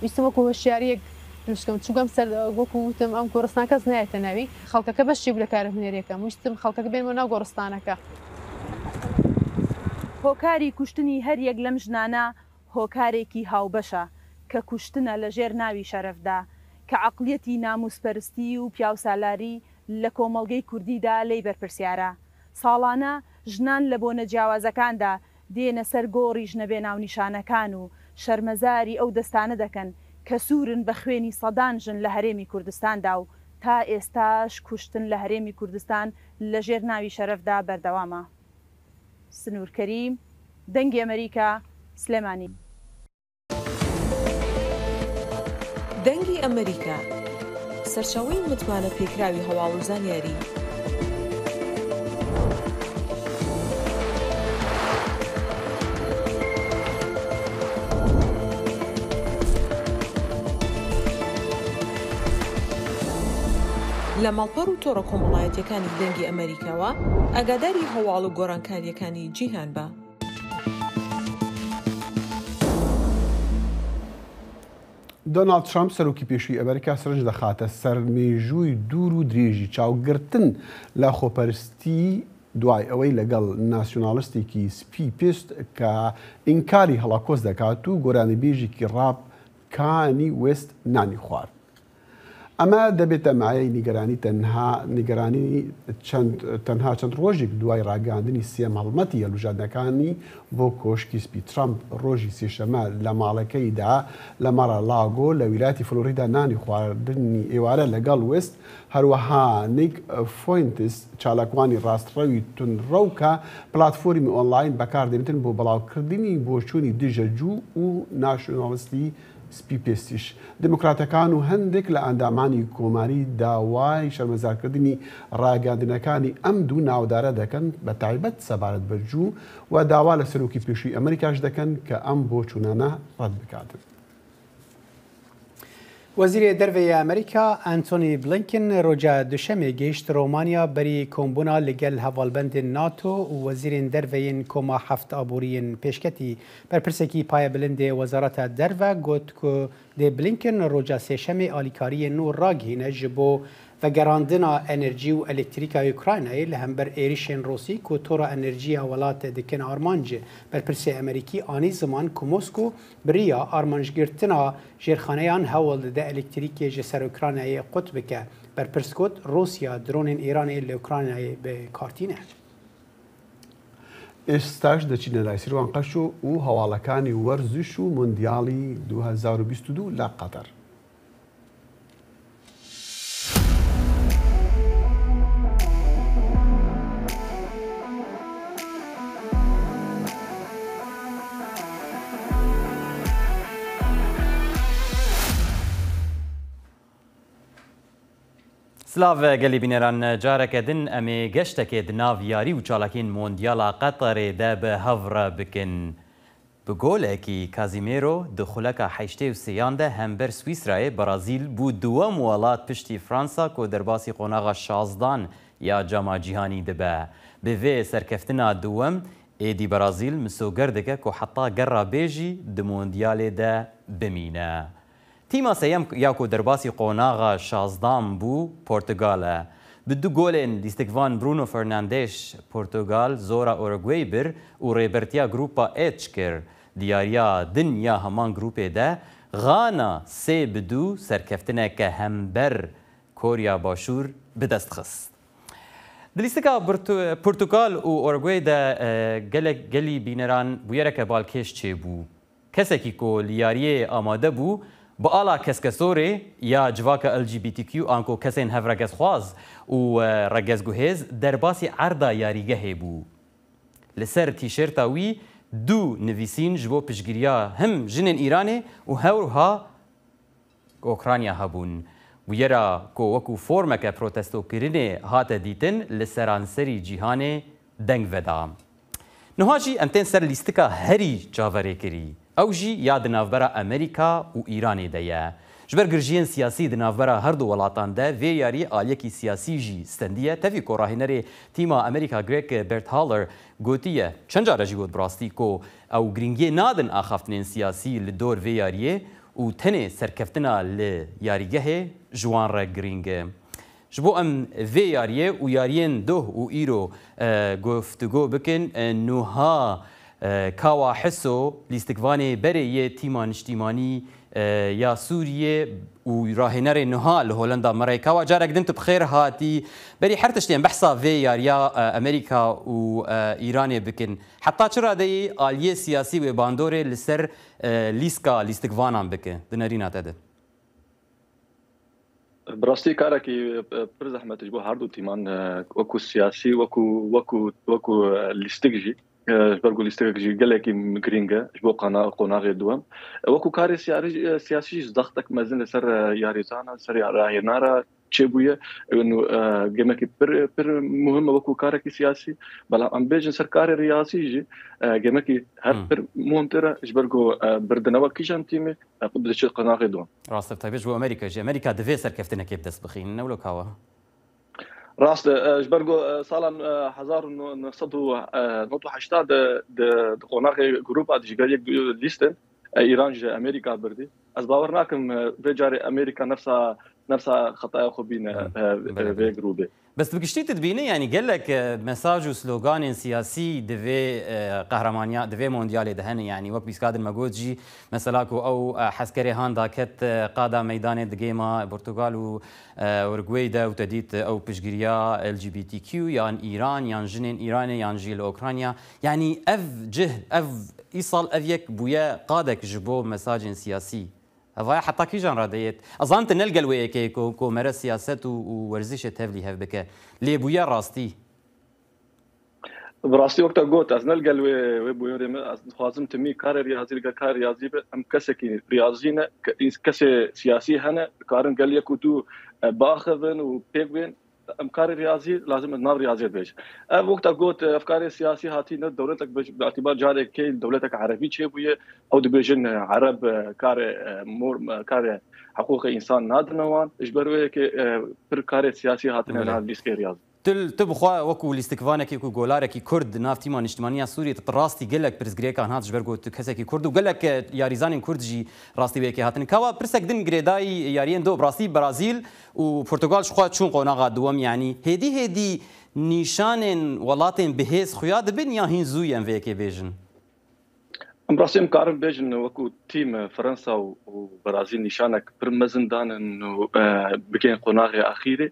ویستم وەکو هۆشیاریەک دروستکەم، چونکە ئەم سەر، وەکو وتم، ئەم گۆڕستانکەس نایەتە ناوی. خەڵکەکە بەشی بوو لە کارە هونەرەکەم، ویستم خەڵکەکە بێنمە ناو گۆڕستانەکە. هۆکاری کوشتنی هەر یەک لەم ژنانە هۆکارێکی هاوبەشە کە کوشتنە لە ژێر ناوی شەرەفدا، کە عەقڵیەتی ناموسپەرستی و پیاوسالاری لە کۆمەڵگەی کوردیدا لێی بەرپرسیارە. ساڵانە ژنان لە بۆنە جیاوازەکاندا دێنە سەر گۆڕی ژنە بێناونیشانەکان و شەرمەزاری ئەو دەستانە دەکەن کە سوورن بە خوێنی سەدان ژن لە هەرێمی کوردستاندا و تا ئێستاش کوشتن لە هەرێمی کوردستان لە ژێر ناوی شەرەفدا بەردەوامە. سنوور کەریم، دەنگی ئەمریکا، سلێمانی. دەنگی ئەمریکا، سەرچاوەی متمانە پێکراوی هەواڵ و زانیاری. لە ماڵپەڕ و تۆڕە کۆمەڵایەتیەکانی دەنگی ئەمریکاوە ئاگاداری هەواڵ و گۆڕانکاریەکانی جیهان بە. دۆناڵد ترامپ، سەرۆکی پێشووی ئەمریکا، سەرنج دەخاتە سەر مێژووی دوور و درێژی چاوگرتن لە خۆپەرستی، دوای ئەوەی لەگەڵ ناسیۆنالیستێکی سپی پێست کە ئینکاری هەڵاکۆست دەکات و گۆرانیبێژێکی ڕاپ، کانی وێست، نانی خوارد. ئەمە دەبێتە مایەی نیگەرانی تەنها، نیگەرانی چەند، تەنها چەند ڕۆژێک دوای ڕاگەیاندنی سێم هەڵمەتی هەڵبژاردنەکانی بۆ کۆشکی سپی. ترامپ ڕۆژی سێشەممە لە ماڵەکەیدا لە مارا لاگۆ لە ویلایەتی فلۆریدا نانی خواردنی ئێوارە لەگەڵ وێست، هەروەها نیک فۆینتس، چالاکوانی ڕاستڕەوی تونڕەو کە پلاتفۆرمی ئۆنلاین بەکاردێنێتن بۆ بڵاوکردنی بۆچوونی دژە جوو و ناشۆنالیستی سپی پێستیش. دموکراتەکان و هەندێک لە ئەندامانی کۆماری داوای شەرمەزارکردنی ڕاگەاندنەکانی ئەم دوو ناودارە دەکەن، بە تایبەت سەبارەت بە جوو، و داوا لە سەرۆکی پێشووی ئەمریکاش دەکەن کە ئەم بۆچوونانە ڕەت بکاتن. Wezîrê Derve yê Amerîka Antony Blinken roja Duşemê gihişt Romanya berî kombûna li gel hevalbendên NATO û wezîrên derve yên Koma Heft Aboriyên Pêşketî. Berpirsekî payebilind ê Wezareta Derve got ku dê Blinken roja Sêşemê alîkariyên nû ragihîne ji bo vegerandina enerjî û elektrîka Ukraynayê li hember êrişên Rûsî ku tora enerjiya welat dikin armanc. Berpirsê Amerîkî anî ziman ku Moskow bi riya armancgirtina jêrxaneyan hewl dide elektrîkê ji ser Ukraynayê qut bike. Berpirs got, Rûsya dronên Îranê li Ukraynayê bi kar tîne. ئێستاش دەچینە لای سیروان قەشو و هەواڵەکانی وەرزش و مۆندیالی دوو هەزار و بیست و دوو لە قەتەر. Silav gelî bîneran, careke din em ê geştekê di nav yarî û çalakiyên Mondyala Qeterê de bi hev re bikin. Bi golekî Casemiro di xuleka heştê û sêyan de hember Swîsrayê Brazîl bû duwem welat piştî Fransa ku derbasî qonaxa şazdan ya Cama Cîhanî dibe. Bi vê serkeftina duwem, êdî Brazîl misoger dike ku heta gera bê jî di Mondyalê de bimîne. Tîma seyem ya ku derbasî qonaxa şazdan bû, Portugal e. Bi du golên lîstikvan Bruno Fernandes Portugal zora Uruguay bir û rêbertiya Grupa H kir. Di yariya din ya heman grûpê de Ghana sê bi du serkeftineke hember Koriya Başûr bi dest xist. Di lîstika Portu-, Portugal û Uruguay de, e, gelek gelî bîneran bûyereke balkêş çêbû. Kesekî ku li yariyê amade bû, bi ala keskesorê ya civaka L G B T Q anku kesên hevregezxwaz û, e, regezguhêz derbasî erda yarîgehê bû. Li ser tîşerta wî du nivîsîn ji bo piştgiriya him jinên Îranê û hewha Ukrayna hebûn. Bûyera ku wekû formeke protestokirinê hate dîtin, li seranserî cîhanê deng veda. Niha jî em tên ser lîstika herî çaverêkirî. Ew jî ya di navbera Amerîka û Îranê de ye. Ji ber girjiyên siyasî di navbera her du welatan de vê yariyê aliyekî siyasî jî stendiye. Tevî ku rahînerê tîma Amerîka Greg Berhalter gotiye, çend care jî got bi rastî ku ew girîngiyê nadin axaftinên siyasî li dor vê yariyê û tenê serkeftina li yarîgehê ji wan re girîng e. Ji bo em vê yariyê û yariyên doh û îro, e, guftûgo bikin, e, nuha, e, Kawa Hiso, lîstikvanê berê yê tîma niştîmanî, e, ya Sûriyê û rahênerê nuha li Holenda me re ye. Kawa, carek din tu bi xêr hatî. Berî her tiştî em behsa vê yariya, e, Amerîka û, e, Îranê bikin. Heta çi radeyî aliyê siyasî wê bandorê li ser, e, lîstika lîstikvanan bike di nerîna te de? Bi rastî karekî, e, pir zehmet ji bo her du tîman, e, wekû siyasî, wekû, wekû, wekû, e, lîstik jî. E, ji ber ku lîstikek jî gelekî girîng e ji bo qana-, qonaxê duwem. E, wekû karê siyarî-, e, siyasî jî zextek mezin li ser, e, yarîzana, li ser ya-, rahênara çêbûye. E, nû, e, gemekî pir, pir muhim e wekû karekî siyasî. Belam em bêjin ser karê riyazî jî, e, gemekî her Hmm. pir muhimtir e ji ber ku, e, birdinewa kîjan tîmê, e, diçe qonaxê duwem. Rast e, taybet ji bo Amerîka jî. Amerîka divê serkeftinekê bi dest bixînin, ne wilo Kawa? Rast e, e, ji ber ku, e, sala, e, hezar û neh sed û nod û heştê de, di, di qonaxê grûpa dijber yek lîstin, e, Îran ji Amerîka birdî. Ez bawer nakim, e, vê carê Amerîka nefsa, nefsa xetaya xwe bîne, Hmm, e, belê, vê belê. grûbê. Bes bi giştî tu dibînî, yanî gelek, e, mesaj û sloganên siyasî di vê, e, qehremanîya, di vê mondyalê de hene, yanî wek bîskadin me got jî, mesela ku ew, e, heskerê han daket, e, qada meydanê di gêma Portugal û, e, Uruguay de û te dît, e, ew piştgiriya L G B T Q yan Îran, yan jinên Îranê, yan jî li Ukrayna. Yanî ev cih, ev îsal ev yek bûye qadek ji bo mesajên siyasî. Evaya heta kîjan re deyêt? Ez zanim tu ne li gel wê yekê ku, ku mere siyaset û, û werzişê tevlî hev bike. Lê bûye rastî. Bi rastî wek te got, ez ne li gel wê, wê bûyerê me. Ez dixwazim timî karê riyazî li gel karê riyazî be. Em kesekî riyazî ne, ke-, kesê siyasî hene, dikarin gel yek û du, e, biaxivin û pêk bên. Em karê riyazî lazim e nav riyaziyê bêjin. Ev wek te got, ev karê siyasî hatî ne dewletek bi, bi îtibar carekê dewletek erebî çêbûye. Ew dibêjin, e, ereb, e, karê, e, mor, e, karê hiqûqê însan nadine wan. Ji ber wê yekê, e, pir karê siyasî hatine Belê. nav lîstikê riyazî. Tu, tu bi xwe wekû lîstikvanekî ku golarekî Kurd di nav tîma niştimanî ya Sûriyê, tu rastî gelek pirsgirêkan hat ji ber ku tu kesekî Kurd û gelek, e, yarîzanên Kurd jî rastî wê yekê hatine. Kawa pirsek din girêdayî yariyên do bi rastî Brazîl û Portugal ji xwe çûn qonaxa duwem, yanî hêdî hêdî nîşanên welatên bihêz xuya dibin ya hîn zû ye em vê yekê bêjin? Em rastî em karin bêjin wekû tîm Fransa û, û Brazîl nîşanek pir mezin danin û, e, bikên qonaxê axîrê.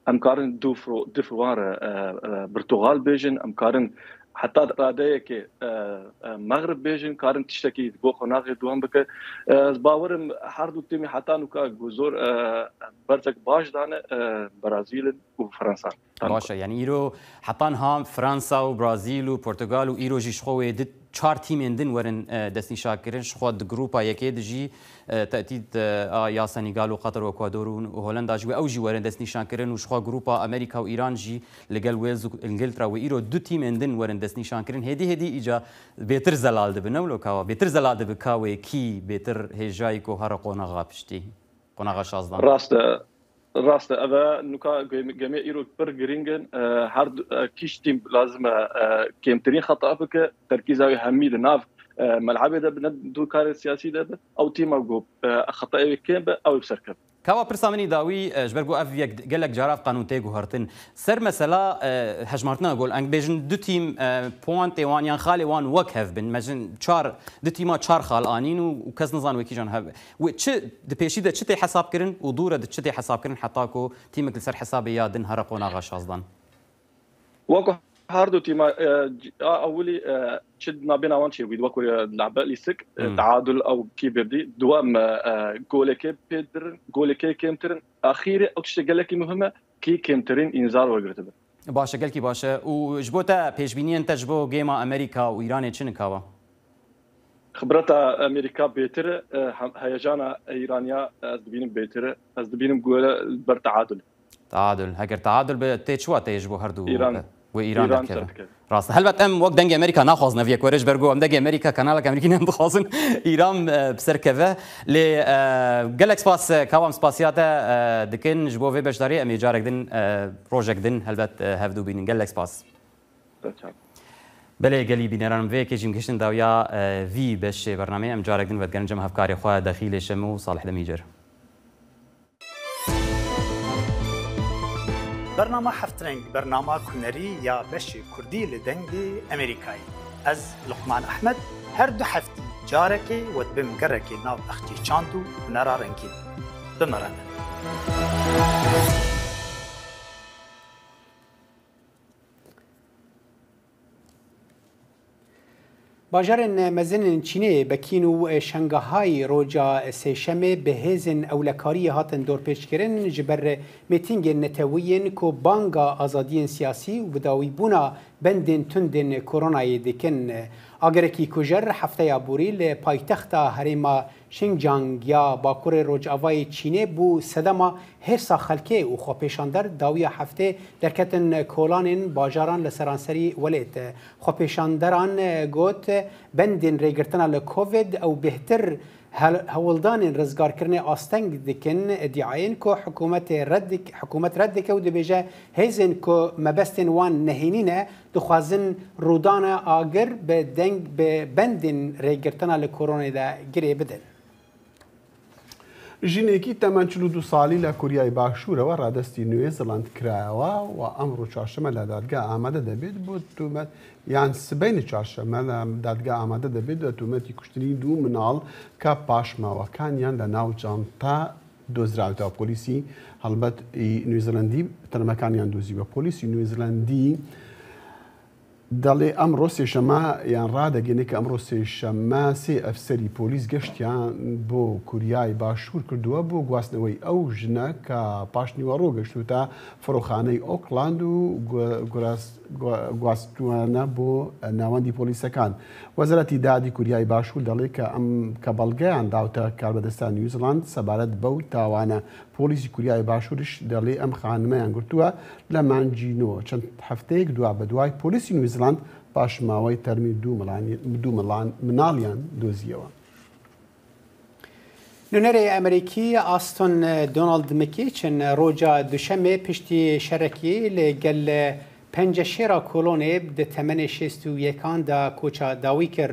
Em karin du fro-, du fi wan re, e, e, Portugal bêjin, em karin heta radeyekê, e, e, Mexrib bêjin, karin tiştekî bo qonaxê duwan bike. E, ez bawerim her du tîmî heta nûka ku zor, e, berzek baş dane, e, Brazîl in û Fransa. Baş e, yanî îro heta niha Fransa û Brazîl û Portugal û îro jî ji xwe wê di çar tîmên din werin, e, destnîşankirin. Ji xwe di grupa yekê de jî, e, tehdîd, e, a ya Senîgal û Qatar û Ekwador û Holenda jî wê ew jî werin destnîşankirin û ji xwe grupa Amerîka û Îran jî li gel Wales û Îngiltere wê îro du tîmên din werin destnîşankirin. Hêdî hêdî îca bêtir zelal dibe, ne wilo kawa? Bêtir zelal dibe ka wê kî bêtir hêjayî ku here qonaxa piştî, qonaxa şazdan. Rast e. Rast e, ev e nuka gem-, gemê îro pir girîng in. E, her du, e, kîş tîm lazim e, e, kêmtirîn xeta bike, terkîza wî hemî di nav, e, melebê de bi, ne du karê siyasî de bi. Ew tîma ku, e, xetayê wê kêm be, ew ê bi ser keve. Kawa pirsa min î dawî, e, ji ber ku ev yek, gelek cara ev qanûn tê guhertin. Ser mesela, e, hejmartina gol, em bêjin du tîm, e, puantê wan yan xalê wan wek hev bin. Mejin çar, du tîma çar xal anîn û, û kes nizan wê kîjan hev. Wê çi di pêşî de çi tê hesabkirin û dû re di çi tê hesabkirin heta ku tîmek li ser hesabê ya din here qonaxa şazdan? Weko her du tîma, e, c-, a ewilî, e, çi di navbêna wan çêbûyî, weko, e, lebe lîstik, e, Hmm. teadul ew kî birdî, duwem, e, e, golekê pêdirin, golekê kêmtirin, axîrê ew tiştê gelekî muhim e, kî kêmtirîn înzar wergirtibe. Baş e, gelkî baş e. Û ji bo te pêşbîniyên te ji bo gêma Amerîka û Îranê çi ne kawa? Xibreta Amerîka bêtir e, e, hem-, heyecana Îraniya ez dibînim bêtir e. Ez dibînim gore ber teadul. Teadul. Heger teadul be tê çi wateyê ji bo her du, Îran. E, wê Îran Îran derdikeve? Derdikeve. Rast. Helbet em wek dengê Amerîka naxwazin ev yek were, ji ber ku em dengê Amerîka, kanalek Amerîkî ne, em dixwazin Îran, e, bi ser keve. Lê, e, gelek spas, e, kawa em spasiya te, e, dikin ji bo vê beşdariyê. Em ê carek din, e, rojek din helbet, e, hevdû bînin. Gelek spas. Belê, gelî bîneran, vê yekê jî em gihiştin dawiya, e, vî beşê bernameyê. Em carek din vedigerin cem hevkarê xwe Dexîlê Şemo û Salih Demîcer. Bernama Heft Reng, bernama hunerî ya beşê kurdî li Dengê Amerîkayê. Ez Luqman Ehmed, her du heftî carekê we dibim gerekê nav bexçê çand û hunera rengîn. Bi me re ne. Bajarên mezin ên Çînê, Pekîn û Şangahayê, roja Sêşemê bi hêzên ewlekariyê hatin dorpêçkirin, ji ber mîtîngên netewî yên ku banga azadiyên siyasî û bidawîbûna bendên tundên koronayê dikin. Agerekî kujer hefteya borî li paytexta herêma Xinjiang ya Bakurê Rojavayê Çînê bû sedema hêrsa xelkê û xwepêşander dawiya heftê derketin kolanên bajaran li seranserî welêt. Xwepêşanderan got, bendên rêgirtina li Covid ew bêhtir hel-, hewldanên rizgarkirinê asteng dikin, îdiayên ku hikûmetê red dik-, hikûmet red dike û dibêje hêzên ku mebestên wan nehênî ne, dixwazin rûdana agir bi deng bi bendên rêgirtina li koronê de girê bidin. Jinekî temen çil û du salî li Koryayê Başûr e, radestî Nûê Zeland kirayê we û emro çarşeme li dadgeh amade dibêt bo tûmet, yan sibeyne çarşeme li dadgeh amade dibêt bo tûmetî kuştinî du minal ka paşmawekaniyan li nav çanta dozrawî. Polîsî helbet ê Nûê Zelandî termekaniyan dozî we. Polîsî Nûê Zelandî Delê emro sêşeme yan radegêne ke emro sêşeme sê efserî polîs geştiyan bo Koryayê Başûr kirduwe bo guhastinewey ew jine ke paşnîwaro geştûte firoxaneyê Auckland û gu-, guras-, gu-, guhastûne bo navendî polîsekan. Wezaretî Dadî Koryayê Başûr delê ke em ke belgeyan dawte karbedesta New Zealand sebaret bew tawane. Polîsî Koryayê Başûr iş delê em xanimeyan girtuwe li Mancîno. Çend hefteyek dua bi duway polîsî New Zealand paşmawey termî du milan-, du milan-, minaliyan doziyewe. Nûnerê Amerîkî Aston Donald McCain roja Duşemê piştî şerekî li gel penceşêra kolonê di temenê şêst û yekan de koça dawî kir.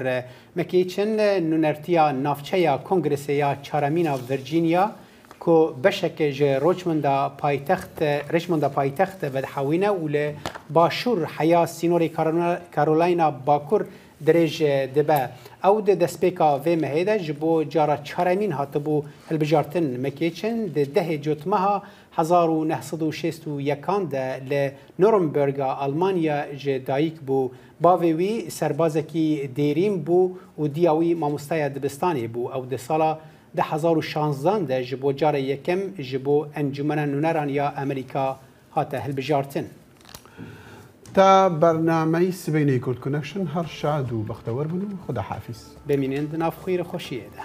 McCain nûnertiya navçeya Kongresê ya Çaremîn a Virginia, ku beşek ji Richmonda paytext, Richmonda paytext vedihewîne û li başûr heya sînorê Karona-, Carolina Bakur dirêj dibe. Ew di destpêka vê mehê de ji bo cara çaremîn hatibû hilbijartin. McCain di dehê Cotmeha hezar û neh sed û şêst û yekan de li Nuremberga Almanya ji dayik bû. Bavê wî serbazekî dêrîn bû û diya wî mamosteya dibistanê bû. Ew di sala du hezar û şanzdan de ji bo carê yekem ji bo Encûmena Nûneran ya Amerîka hate hilbijartin. تا بەرنامەی سبەینەی Kurd Connection، هەر شاد و بەختەوەر بن و خدا حافیز. بمینێن di nav xwîr xweşiyê de.